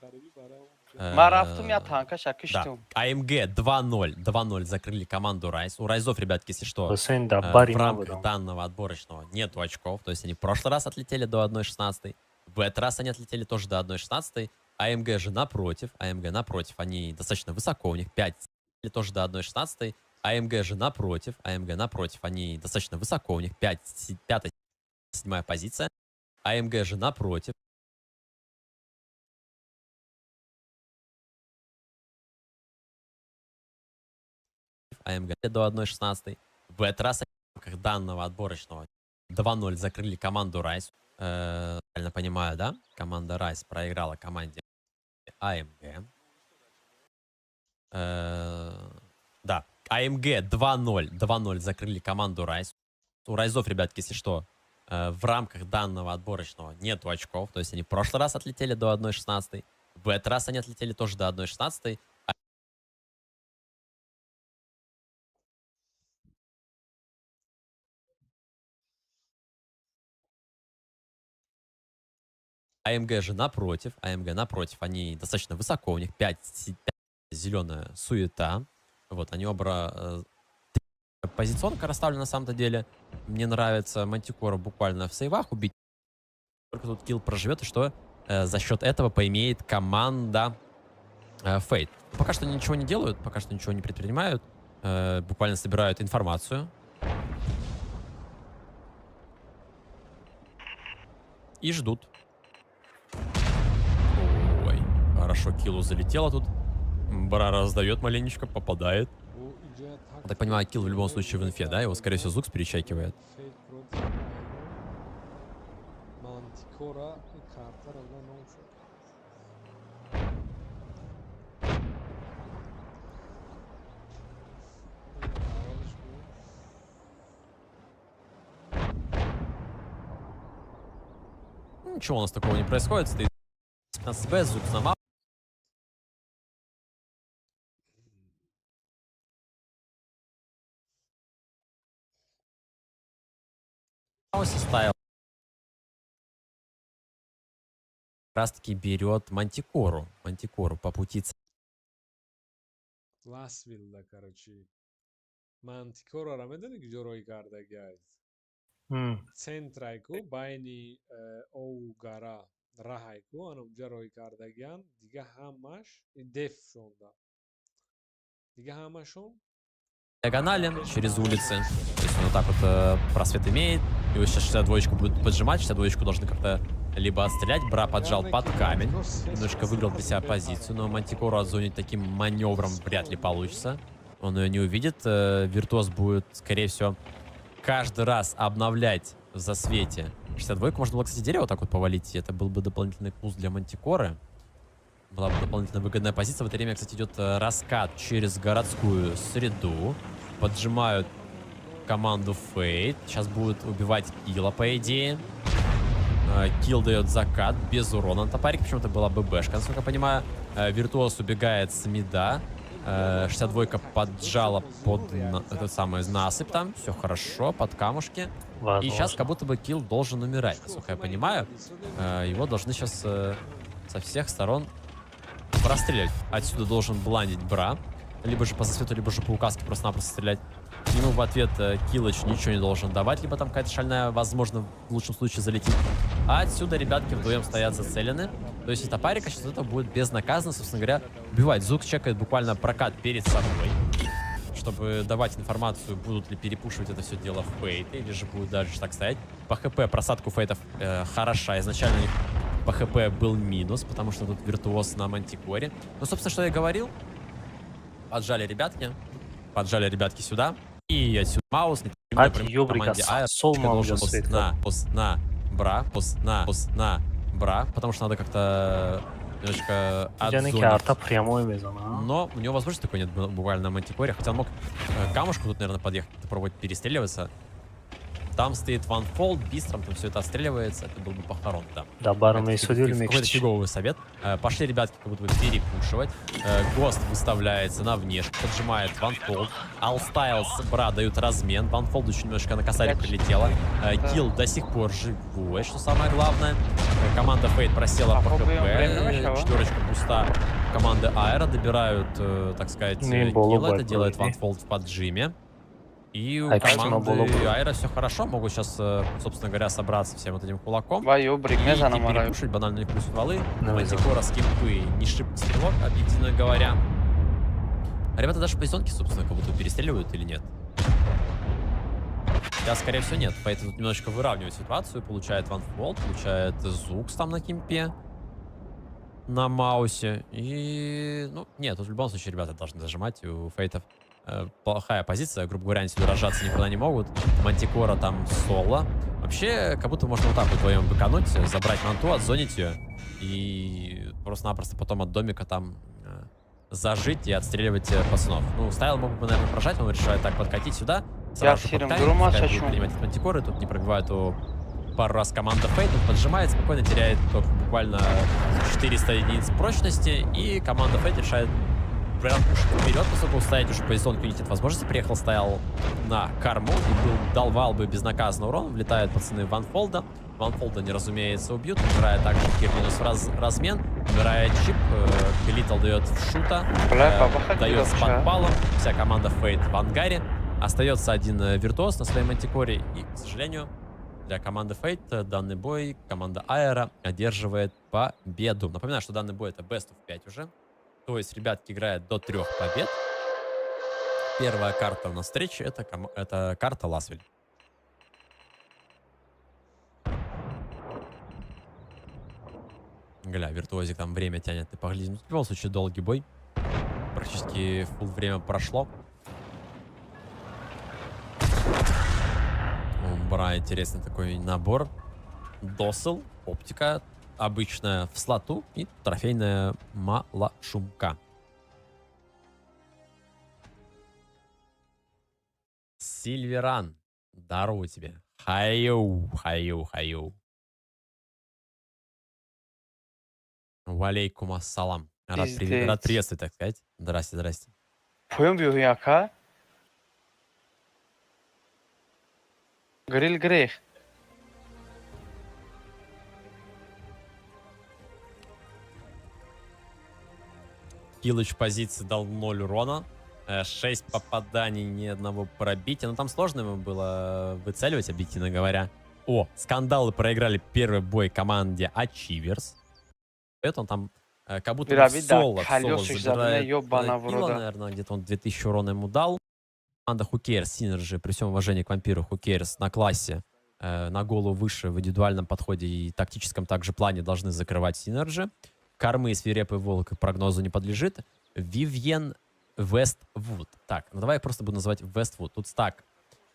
Ман рафтум, я танкаша Да. киштум. АМГ 2-0. 2-0 закрыли команду Райс. У Райзов, ребятки, если что, Ҳусейн дар бари в рамках набудам. данного отборочного нету очков. То есть они в прошлый раз отлетели до 1.16. В этот раз они отлетели тоже до 1.16. АМГ же напротив. АМГ напротив. Они достаточно высоко. У них 5 тоже до 1.16. АМГ же напротив. АМГ напротив. Они достаточно высоко. У них 5, 5, 7 позиция. АМГ же напротив. АМГ до 1.16. В этот раз в рамках данного отборочного 2-0 закрыли команду Райс. Правильно понимаю, да? Команда Райс проиграла команде АМГ. Да, АМГ 2-0. 2-0 закрыли команду Райс. У Райзов, ребятки, если что, в рамках данного отборочного нету очков. То есть они в прошлый раз отлетели до 1.16. В этот раз они отлетели тоже до 1.16. АМГ же напротив, АМГ напротив, они достаточно высоко, у них 5, зеленая суета. Вот, они оба позиционка расставлена на самом-то деле. Мне нравится Мантикора буквально в сейвах убить. Только тут килл проживет, и что за счет этого поимеет команда Fate. Пока что ничего не делают, пока что ничего не предпринимают. Буквально собирают информацию. И ждут. Ой, хорошо, киллу залетело тут. Бра раздает маленечко, попадает. Я так понимаю, килл в любом случае в инфе, да? Его, скорее всего, Зукс перечекивает. Мантикора картара ном шуд. Аввалиш буд. Ничего у нас такого не происходит. Стоит 15Б, Зукс на маусе ставил. Как раз таки берет Мантикору. Мантикору по пути Ласвилла, короче. Мантикораро медонӣ, ки ҷо рӯй кардагиаст? Центрай ку, байни ову гара раҳай ку, ана унҷа рӯй кардагианд. Дига ҳамаш деф шонда. Дига ҳамашон диагонали через улицы. То есть он вот так вот просвет имеет. И вот сейчас 62-ку будут поджимать. 62-ку должны как-то либо отстрелять. Бра поджал под камень. Немножко выиграл для себя позицию, но Мантикору отзонить таким маневром вряд ли получится. Он ее не увидит. Виртуоз будет, скорее всего, каждый раз обновлять в засвете. 62-ку можно было, кстати, дерево так вот повалить. И это был бы дополнительный куст для Мантикоры. Была бы дополнительно выгодная позиция. В это время, кстати, идет раскат через городскую среду. Поджимают команду Fate. Сейчас будет убивать Килла, по идее. Килл дает закат без урона на топарик. Почему-то была ББшка, насколько я понимаю. Виртуоз убегает с мида. 62-ка поджала под этот самый насыпь там. Все хорошо, под камушки. И сейчас Возможно. как будто бы Килл должен умирать, насколько я понимаю. Его должны сейчас со всех сторон простреливать. Отсюда должен бландить Бра. Либо же по засвету, либо же по указке просто-напросто стрелять. Ему в ответ Киллыч ничего не должен давать. Либо там какая-то шальная, возможно, в лучшем случае залетит. А отсюда ребятки вдвоем стоят зацелены. То есть и топарика сейчас это будет безнаказанно, собственно говоря, убивать. Зук чекает буквально прокат перед собой, чтобы давать информацию, будут ли перепушивать это все дело в фейты, или же будут дальше так стоять. По хп просадку фейтов хороша. Изначально у них по хп был минус, потому что тут виртуоз на мантикоре. Ну, собственно, что я говорил. Поджали ребятки. Поджали ребятки сюда. И отсюда Маус. Ати Например, ёбрика команде А сол должен мамҷа свет на, пос, на, бра, пос, на, пос, на, бра, потому что надо как-то немножечко Яъне ки отзонить. арта прямой мезана. Но у него возможности такой нет буквально на мантикоре. Хотя он мог камушку тут, наверное, подъехать, попробовать перестреливаться. Там стоит ванфолд, бистром там все это отстреливается. Это был бы похорон, да. Да баром Это месудил какой-то мекши. фиговый совет. Пошли ребятки как будто бы перепушивать. Гост выставляется на внешку, поджимает ванфолд. Алстайлс, бра, дают размен. Ванфолд еще немножко на косарик прилетело. Килл до сих пор живой, что самое главное. Команда Фейт просела по хп. Четверочка пуста. Команды Аэро добирают, так сказать, Не, боло килл. Это бай делает пройди. ванфолд в поджиме. И у Ай, кстати, команды на боло Аэро все хорошо. Могут сейчас, собственно говоря, собраться всем вот этим кулаком. Ва ёбрик И мезанам араю. перепушить банально плюс стволы. Намезанам. Мантикора с кемпы не шибко стрелок, объективно говоря. А ребята даже позиционки, собственно, как будто перестреливают или нет? Да, скорее всего, нет. Поэтому тут немножечко выравнивает ситуацию. Получает ванфолд, получает Зукс там на кемпе. На маусе. И... Ну, нет, тут в любом случае ребята должны зажимать. У фейтов плохая позиция. Грубо говоря, они сюда рожаться никуда не могут. Мантикора там соло. Вообще, как будто можно вот так вот вдвоем быкануть, забрать манту, отзонить ее. И просто-напросто потом от домика там зажить и отстреливать пацанов. Ну, Стайл мог бы, наверное, прожать, он решает так подкатить сюда. Сразу же сиром под камень, грума пускай будет шачу. принимать от мантикоры, тут не пробивает его пару раз команда Фейт, он поджимает, спокойно теряет только буквально 400 единиц прочности, и команда Фейт решает прям вперед, поскольку стоять уже позиционку у них нет возможности. Приехал, стоял на корму и был, дал бы безнаказанный урон. Влетают пацаны Ванфолда. Ванфолда, не разумеется, убьют. Умирает также Кир минус размен. Умирает Чип. Литл дает в шута. Бля, бабаха Дает с кидал, ча. подпалом. Вся команда Фейт в ангаре. Остается один виртуоз на своей мантикоре. И, к сожалению, для команды Фейт данный бой команда Аэро одерживает победу. Напоминаю, что данный бой это best of 5 уже. То есть ребятки играют до 3 побед. Первая карта у нас встречи это карта Ласвель. Гля, виртуозик там время тянет. Ты погляди. В любом случае долгий бой. Практически фул время прошло. У Бра интересный такой набор. Досыл, оптика обычная в слоту и трофейная малошумка. Сильверан, здорово тебе. Хаю, хаю, хаю. Валейкум ассалам. Рад Пиздец. приветствовать, так сказать. Здрасте, здрасте. Поём биёҳӣ ака? Грил грех. Килыч позиции дал 0 урона. 6 попаданий, ни одного пробития. Но там сложно ему было выцеливать, объективно говоря. О, скандалы проиграли первый бой команде Achievers. Это он там как будто бы Пирамида, в соло колёсик забирает, задная, ёбана в килла, рода. наверное, где-то он 2000 урона ему дал. Команда Who Cares, Synergy, при всем уважении к вампиру, Who Cares на классе, на голову выше в индивидуальном подходе и тактическом также плане должны закрывать Synergy. Кормы, свирепый волк прогнозу не подлежит. Вивьен Вествуд. Так, давай я просто буду называть Вествуд. Тут стак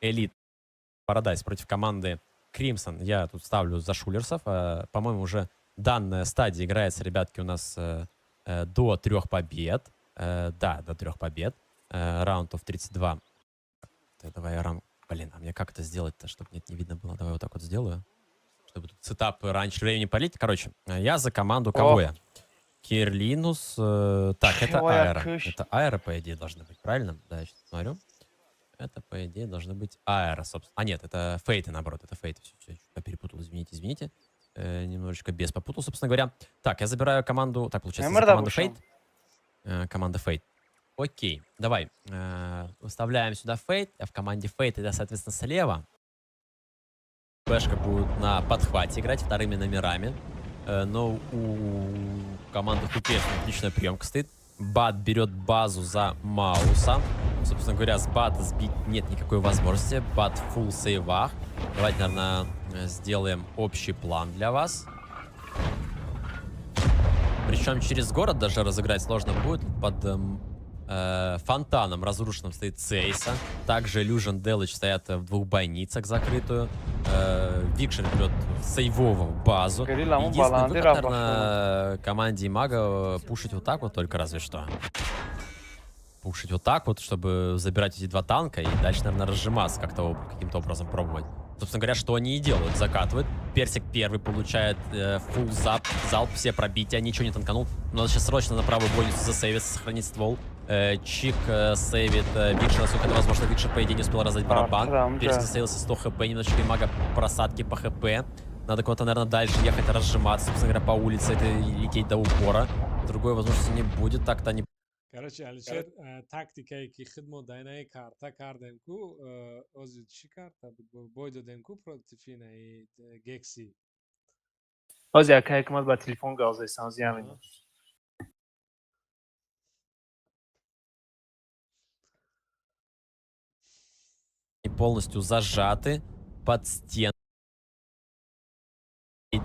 Элит Парадайз против команды Кримсон. Я тут ставлю за шулерсов. По-моему, уже данная стадия играется, ребятки, у нас до 3 побед. Да, до 3 побед. Раунд оф 32. Так, давай я рам... Блин, а мне как это сделать-то, чтобы нет, не видно было? Давай вот так вот сделаю. Чтобы тут сетап раньше времени полить. Короче, я за команду кого О. я? Кирлинус. Так, это Чего я Аэро. кыш? Это Аэро, по идее, должны быть, правильно? Да, я сейчас смотрю. Это, по идее, должны быть Аэро, собственно. А, нет, это Фейты, наоборот, это Фейты. Все, все, я перепутал, извините, извините. Немножечко без попутал, собственно говоря. Так, я забираю команду... Так, получается, за Морда команду вышел. Фейт. Команда Фейт. Окей, давай. Выставляем сюда Фейт. А в команде Фейт это, соответственно, слева. Бэшка будет на подхвате играть вторыми номерами. Но у команды Хукеш отличная приемка стоит. Бат берет базу за Мауса. Собственно говоря, с Бата сбить нет никакой возможности. Бат фулл сейвах. Давайте, наверное, сделаем общий план для вас. Причем через город даже разыграть сложно будет. Под фонтаном разрушенным стоит Цейса. Также Illusion, Делыч стоят в двух бойницах закрытую. Викшер берет сейвовую базу. Горилла, он Единственный баланды выход, раб наверное, команде Имаго пушить вот так вот только разве что. Пушить вот так вот, чтобы забирать эти два танка и дальше, наверное, разжиматься как-то каким-то образом пробовать. Собственно говоря, что они и делают. Закатывают. Персик первый получает фулл залп, все пробития, ничего не танканул. Надо сейчас срочно на правую бойницу засейвиться, сохранить ствол. Чик сейвит Викшер, насколько это возможно. Викшер, по идее, не успел раздать барабан. Прям, Персик да. засейвился 100 хп, немножечко Имаго просадки по хп. Надо куда-то, наверное, дальше ехать, разжиматься, собственно говоря, по улице, это и лететь до упора. Другой возможности не будет, так-то они Короче, Алишер, тактикае ки худ мо дар инаи карта кардем ку, ози чӣ карта буд, бой додем ку против инаи Гекси. Ҳози ака Ҳикмат ба телефон гап застам, ҳози ҳамин. Полностью зажаты под стеной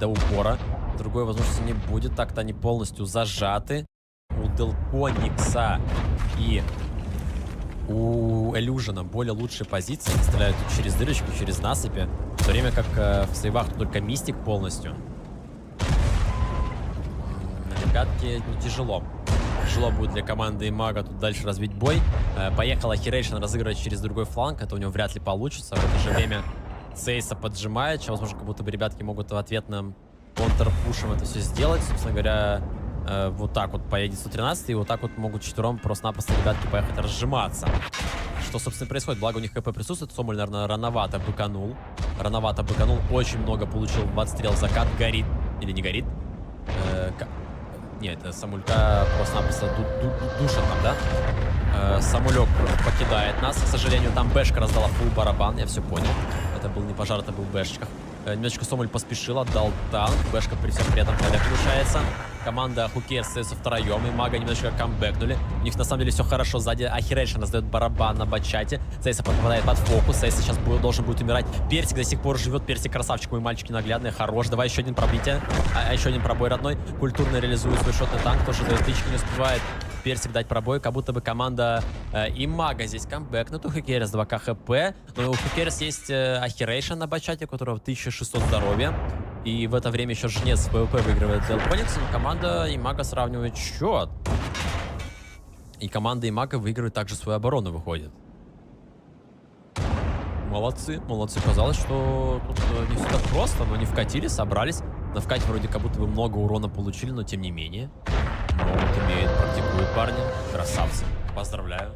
до упора. Другой возможности не будет, так-то они полностью зажаты. У Делконикса и у Элюжина более лучшие позиции. Они стреляют тут через дырочку, через насыпи. В то время как в сейвах только Мистик полностью. Ребятки, ну, тяжело. Тяжело будет для команды Имаго тут дальше развить бой. Поехала Хирейшн разыгрывать через другой фланг. Это у него вряд ли получится. В это же время Цейса поджимает. Сейчас, возможно, как будто бы ребятки могут в ответном контрпушем это все сделать. Собственно говоря, вот так вот поедет 113, и вот так вот могут четвером просто-напросто ребятки поехать разжиматься. Что, собственно, происходит? Благо у них ХП присутствует. Сомуль, наверное, рановато быканул. Рановато быканул. Очень много получил в отстрел. Закат горит. Или не горит? Нет, это Самулька просто-напросто душит там, да? Самулек покидает нас. К сожалению, там Бэшка раздала фулл барабан. Я все понял. Это был не пожар, это был Бэшечка. Немножечко Сомуль поспешил, отдал танк. Бэшка при всем при этом ХД получается. Команда Хукер остается втроем, и Мага немножечко камбэкнули. У них на самом деле все хорошо. Сзади Ахирейшн раздает барабан на бачате. Цейса попадает под фокус. Цейса сейчас должен будет умирать. Персик до сих пор живет. Персик красавчик, мой мальчик ненаглядный. Хорош. Давай еще один пробитие. А еще один пробой родной. Культурно реализует свой шотный танк. Тоже дает тычки, не успевает Персик дать пробой. Как будто бы команда Имаго здесь камбэкнут. У Хукерс 2 КХП. Но у Хукерс есть Ахирейшн на бачате, у которого 1600 здоровья. И в это время еще Жнец в ПВП выигрывает Делконикс, но команда Имаго сравнивает счет. И команда Имаго выигрывает также свою оборону, выходит. Молодцы, молодцы. Казалось, что тут не все так просто, но не вкатили, собрались. На вкате вроде как будто бы много урона получили, но тем не менее. Могут, умеют, практикуют парни. Красавцы. Поздравляю.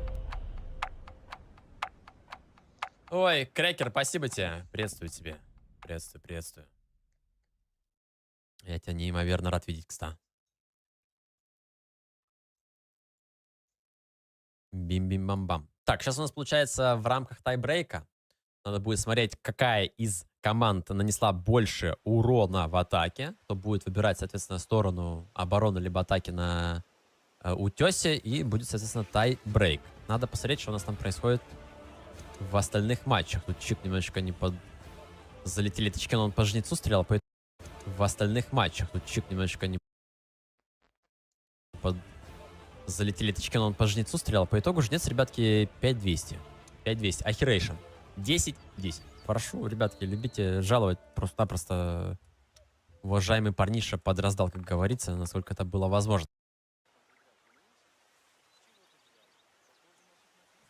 Ой, Крекер, спасибо тебе. Приветствую тебя. Приветствую, приветствую. Я тебя неимоверно рад видеть, кста. Бим-бим-бам-бам. Так, сейчас у нас получается в рамках тайбрейка. Надо будет смотреть, какая из команд нанесла больше урона в атаке. Кто будет выбирать, соответственно, сторону обороны либо атаки на утесе. И будет, соответственно, тайбрейк. Надо посмотреть, что у нас там происходит в остальных матчах. Тут Чик немножечко не под... Залетели тычки, но он по жнецу стрелял, поэтому... В остальных матчах. Тут Чик немножечко не под... Залетели тычки, но он по жнецу стрелял. По итогу жнец, ребятки, 5200. 5200. Ахирейшн. 10-10. Прошу, ребятки, любите жаловать. Просто-напросто уважаемый парниша подраздал, как говорится, насколько это было возможно.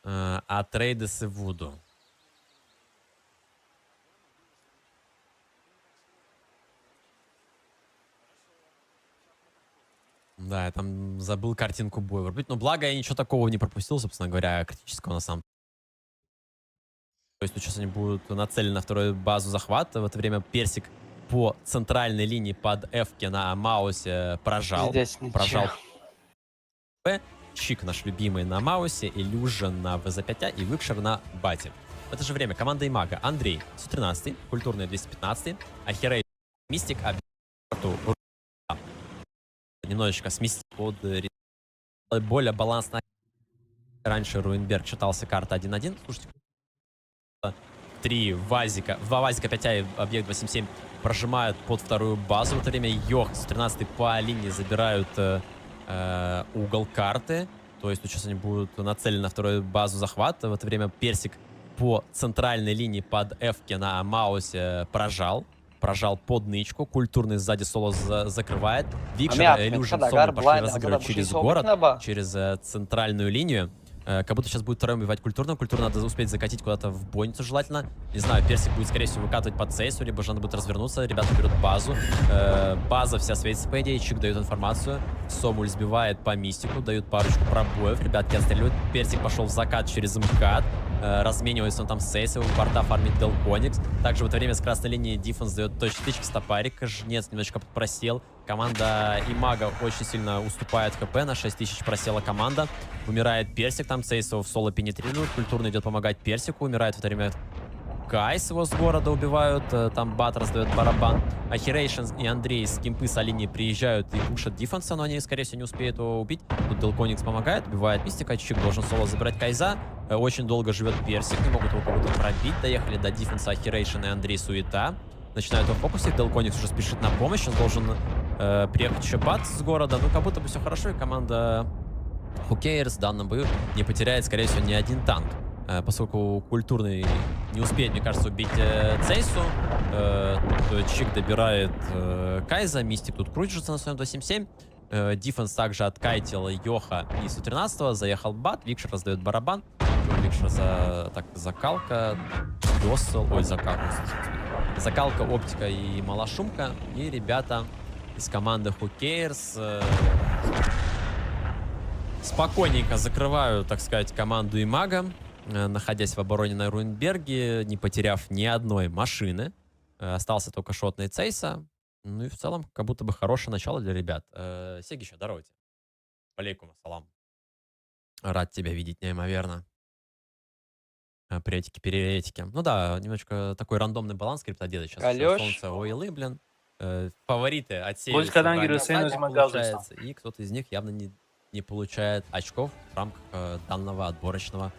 А трейдесы Вуду. Да, я там забыл картинку боя врубить. Но благо я ничего такого не пропустил, собственно говоря, критического на самом. То есть тут сейчас они будут нацелены на вторую базу захвата. В это время Персик по центральной линии под F на Маусе прожал. Пиздец, ничего. Прожал П. Чик наш любимый на Маусе, Иллюжен на ВЗ-5 и Викшер на Бате. В это же время команда Имага: Андрей 113, Культурный 215, Ахирей Мистик, а Берту немножечко сместить под более баланс на. Раньше Руинберг читался карта 1-1. Слушайте, три вазика, два вазика 5 и объект 277 прожимают под вторую базу. В это время Йох с 13 по линии забирают угол карты. То есть тут сейчас они будут нацелены на вторую базу захвата. В это время Персик по центральной линии под F на Маусе прожал. Прожал под нычку. Культурный сзади соло закрывает. Викшер, Ами, Иллюжин, Ахмед, Сомль Хадар, пошли Блайнд, разыгрывать Агада, через Буши, город, Собакнаба. Через центральную линию. Как будто сейчас будет вторым убивать культурного. Культурно надо успеть закатить куда-то в бойницу желательно. Не знаю, Персик будет, скорее всего, выкатывать под сейсу, либо же надо будет развернуться. Ребята берут базу. База вся светится, по идее. Чик дает информацию. Сомуль сбивает по мистику, дают парочку пробоев. Ребятки отстреливают. Персик пошел в закат через МКАД. Разменивается он там с Сейсом, у борта фармит Делконикс. Также в это время с красной линии Диффенс дает точный тычки стопарик. Жнец немножечко подпросел. Команда Имага очень сильно уступает ХП. На 6000 просела команда. Умирает Персик, там Сейсова в соло пенетрирует. Культурно идет помогать Персику. Умирает в это время Кайс, его с города убивают. Там Бат раздает барабан. Ахирейшн и Андрей с кемпы с линии приезжают и пушат Диффенса, но они, скорее всего, не успеют его убить. Тут Делконикс помогает, убивает Мистика. Чик должен соло забрать Кайза. Очень долго живет Персик, не могут его как будто пробить. Доехали до Диффенса Ахирейшн и Андрей Суета. Начинают его фокусить. Делконикс уже спешит на помощь. Он должен приехать еще Бат с города. Ну, как будто бы все хорошо, и команда Who Cares в данном бою не потеряет, скорее всего, ни один танк. Поскольку культурный не успеет, мне кажется, убить Цейсу. Тут Чик добирает Кайза, Мистик тут крутится на своем 277. Диффенс также откайтил Йоха и Су-13, заехал Бат, Викшер раздает барабан. Викшер так, закалка, досыл, ой, закалка, господи. Закалка, оптика и малошумка. И ребята из команды Who Cares спокойненько закрывают, так сказать, команду Имага, находясь в обороне на Руинберге, не потеряв ни одной машины. Остался только шотный Цейса. Ну и в целом, как будто бы хорошее начало для ребят. Сегища, здорово тебе. Алейкум ассалам. Рад тебя видеть неимоверно. Приветики, переветики. Ну да, немножечко такой рандомный баланс криптодеда сейчас. Алёш. Солнце, ойлы, блин. Фавориты отсеиваются Боз кадан в ранней гирифтем, стадии, аз ман гап застам. получается, и кто-то из них явно не получает очков в рамках данного отборочного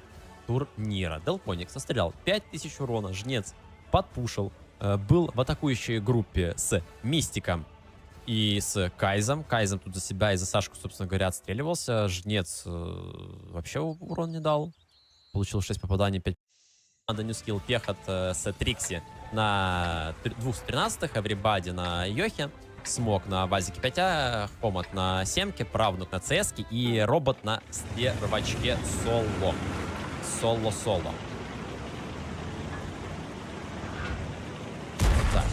турнира. Делконикс настрелял 5000 урона, Жнец подпушил, был в атакующей группе с Мистиком и с Кайзом. Кайзом тут за себя и за Сашку, собственно говоря, отстреливался. Жнец вообще урон не дал. Получил 6 попаданий, 5. Команда New Skill Пехот с Трикси на двух 13-х, Эврибади на Йохе, Смок на Вазике 5А, Хомат на Семке, Правнук на ЦСке и Робот на Стервачке соло. Соло-соло. Так.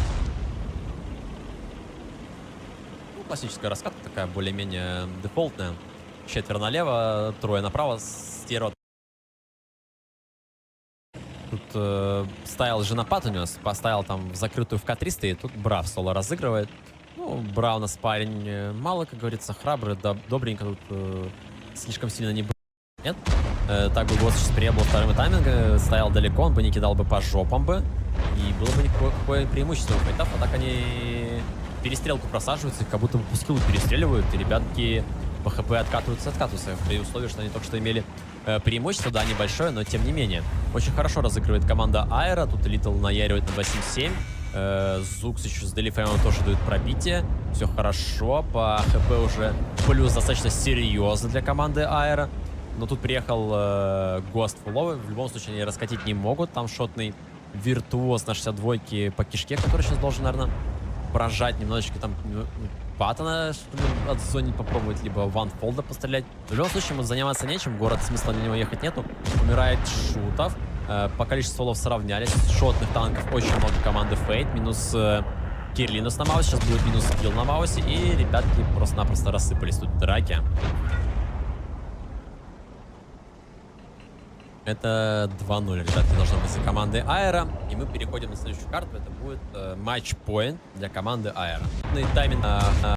Ну, классическая раскатка такая, более-менее дефолтная. Четверо налево, трое направо, стерва. Тут ставил женопад у него, поставил там в закрытую в К-300, и тут Брав соло разыгрывает. Ну, Бра у нас парень мало, как говорится, храбрый, да, добренько тут слишком сильно не. Нет. Так бы Гос сейчас приебал вторым таймингом, стоял далеко, он бы не кидал бы по жопам бы. И было бы никакое какое преимущество у файтов. А так они перестрелку просаживаются, их как будто бы по скиллу перестреливают, и ребятки по ХП откатываются, откатываются. При условии, что они только что имели преимущество, да, небольшое, но тем не менее. Очень хорошо разыгрывает команда Аэро. Тут Литл наяривает на 2.7.7. Зукс еще с Делифэмом тоже дают пробитие. Все хорошо. По ХП уже плюс достаточно серьезно для команды Аэро. Но тут приехал Гост фуловый. В любом случае они раскатить не могут. Там шотный виртуоз на 62-ке по кишке, который сейчас должен, наверное, прожать немножечко там, ну, Паттона, что ли, отзонить попробовать, либо ванфолда пострелять. В любом случае, ему заниматься нечем, город, смысла для него ехать нету. Умирает Шутов. По количеству стволов сравнялись. Шотных танков очень много команды Fate. Минус Кирлинус на Маусе. Сейчас будет минус килл на Маусе. И ребятки просто-напросто рассыпались тут в драке. Это 2-0, ребятки, должно быть за командой Аэро. И мы переходим на следующую карту. Это будет матч-поинт для команды Аэро. Ну и тайминг.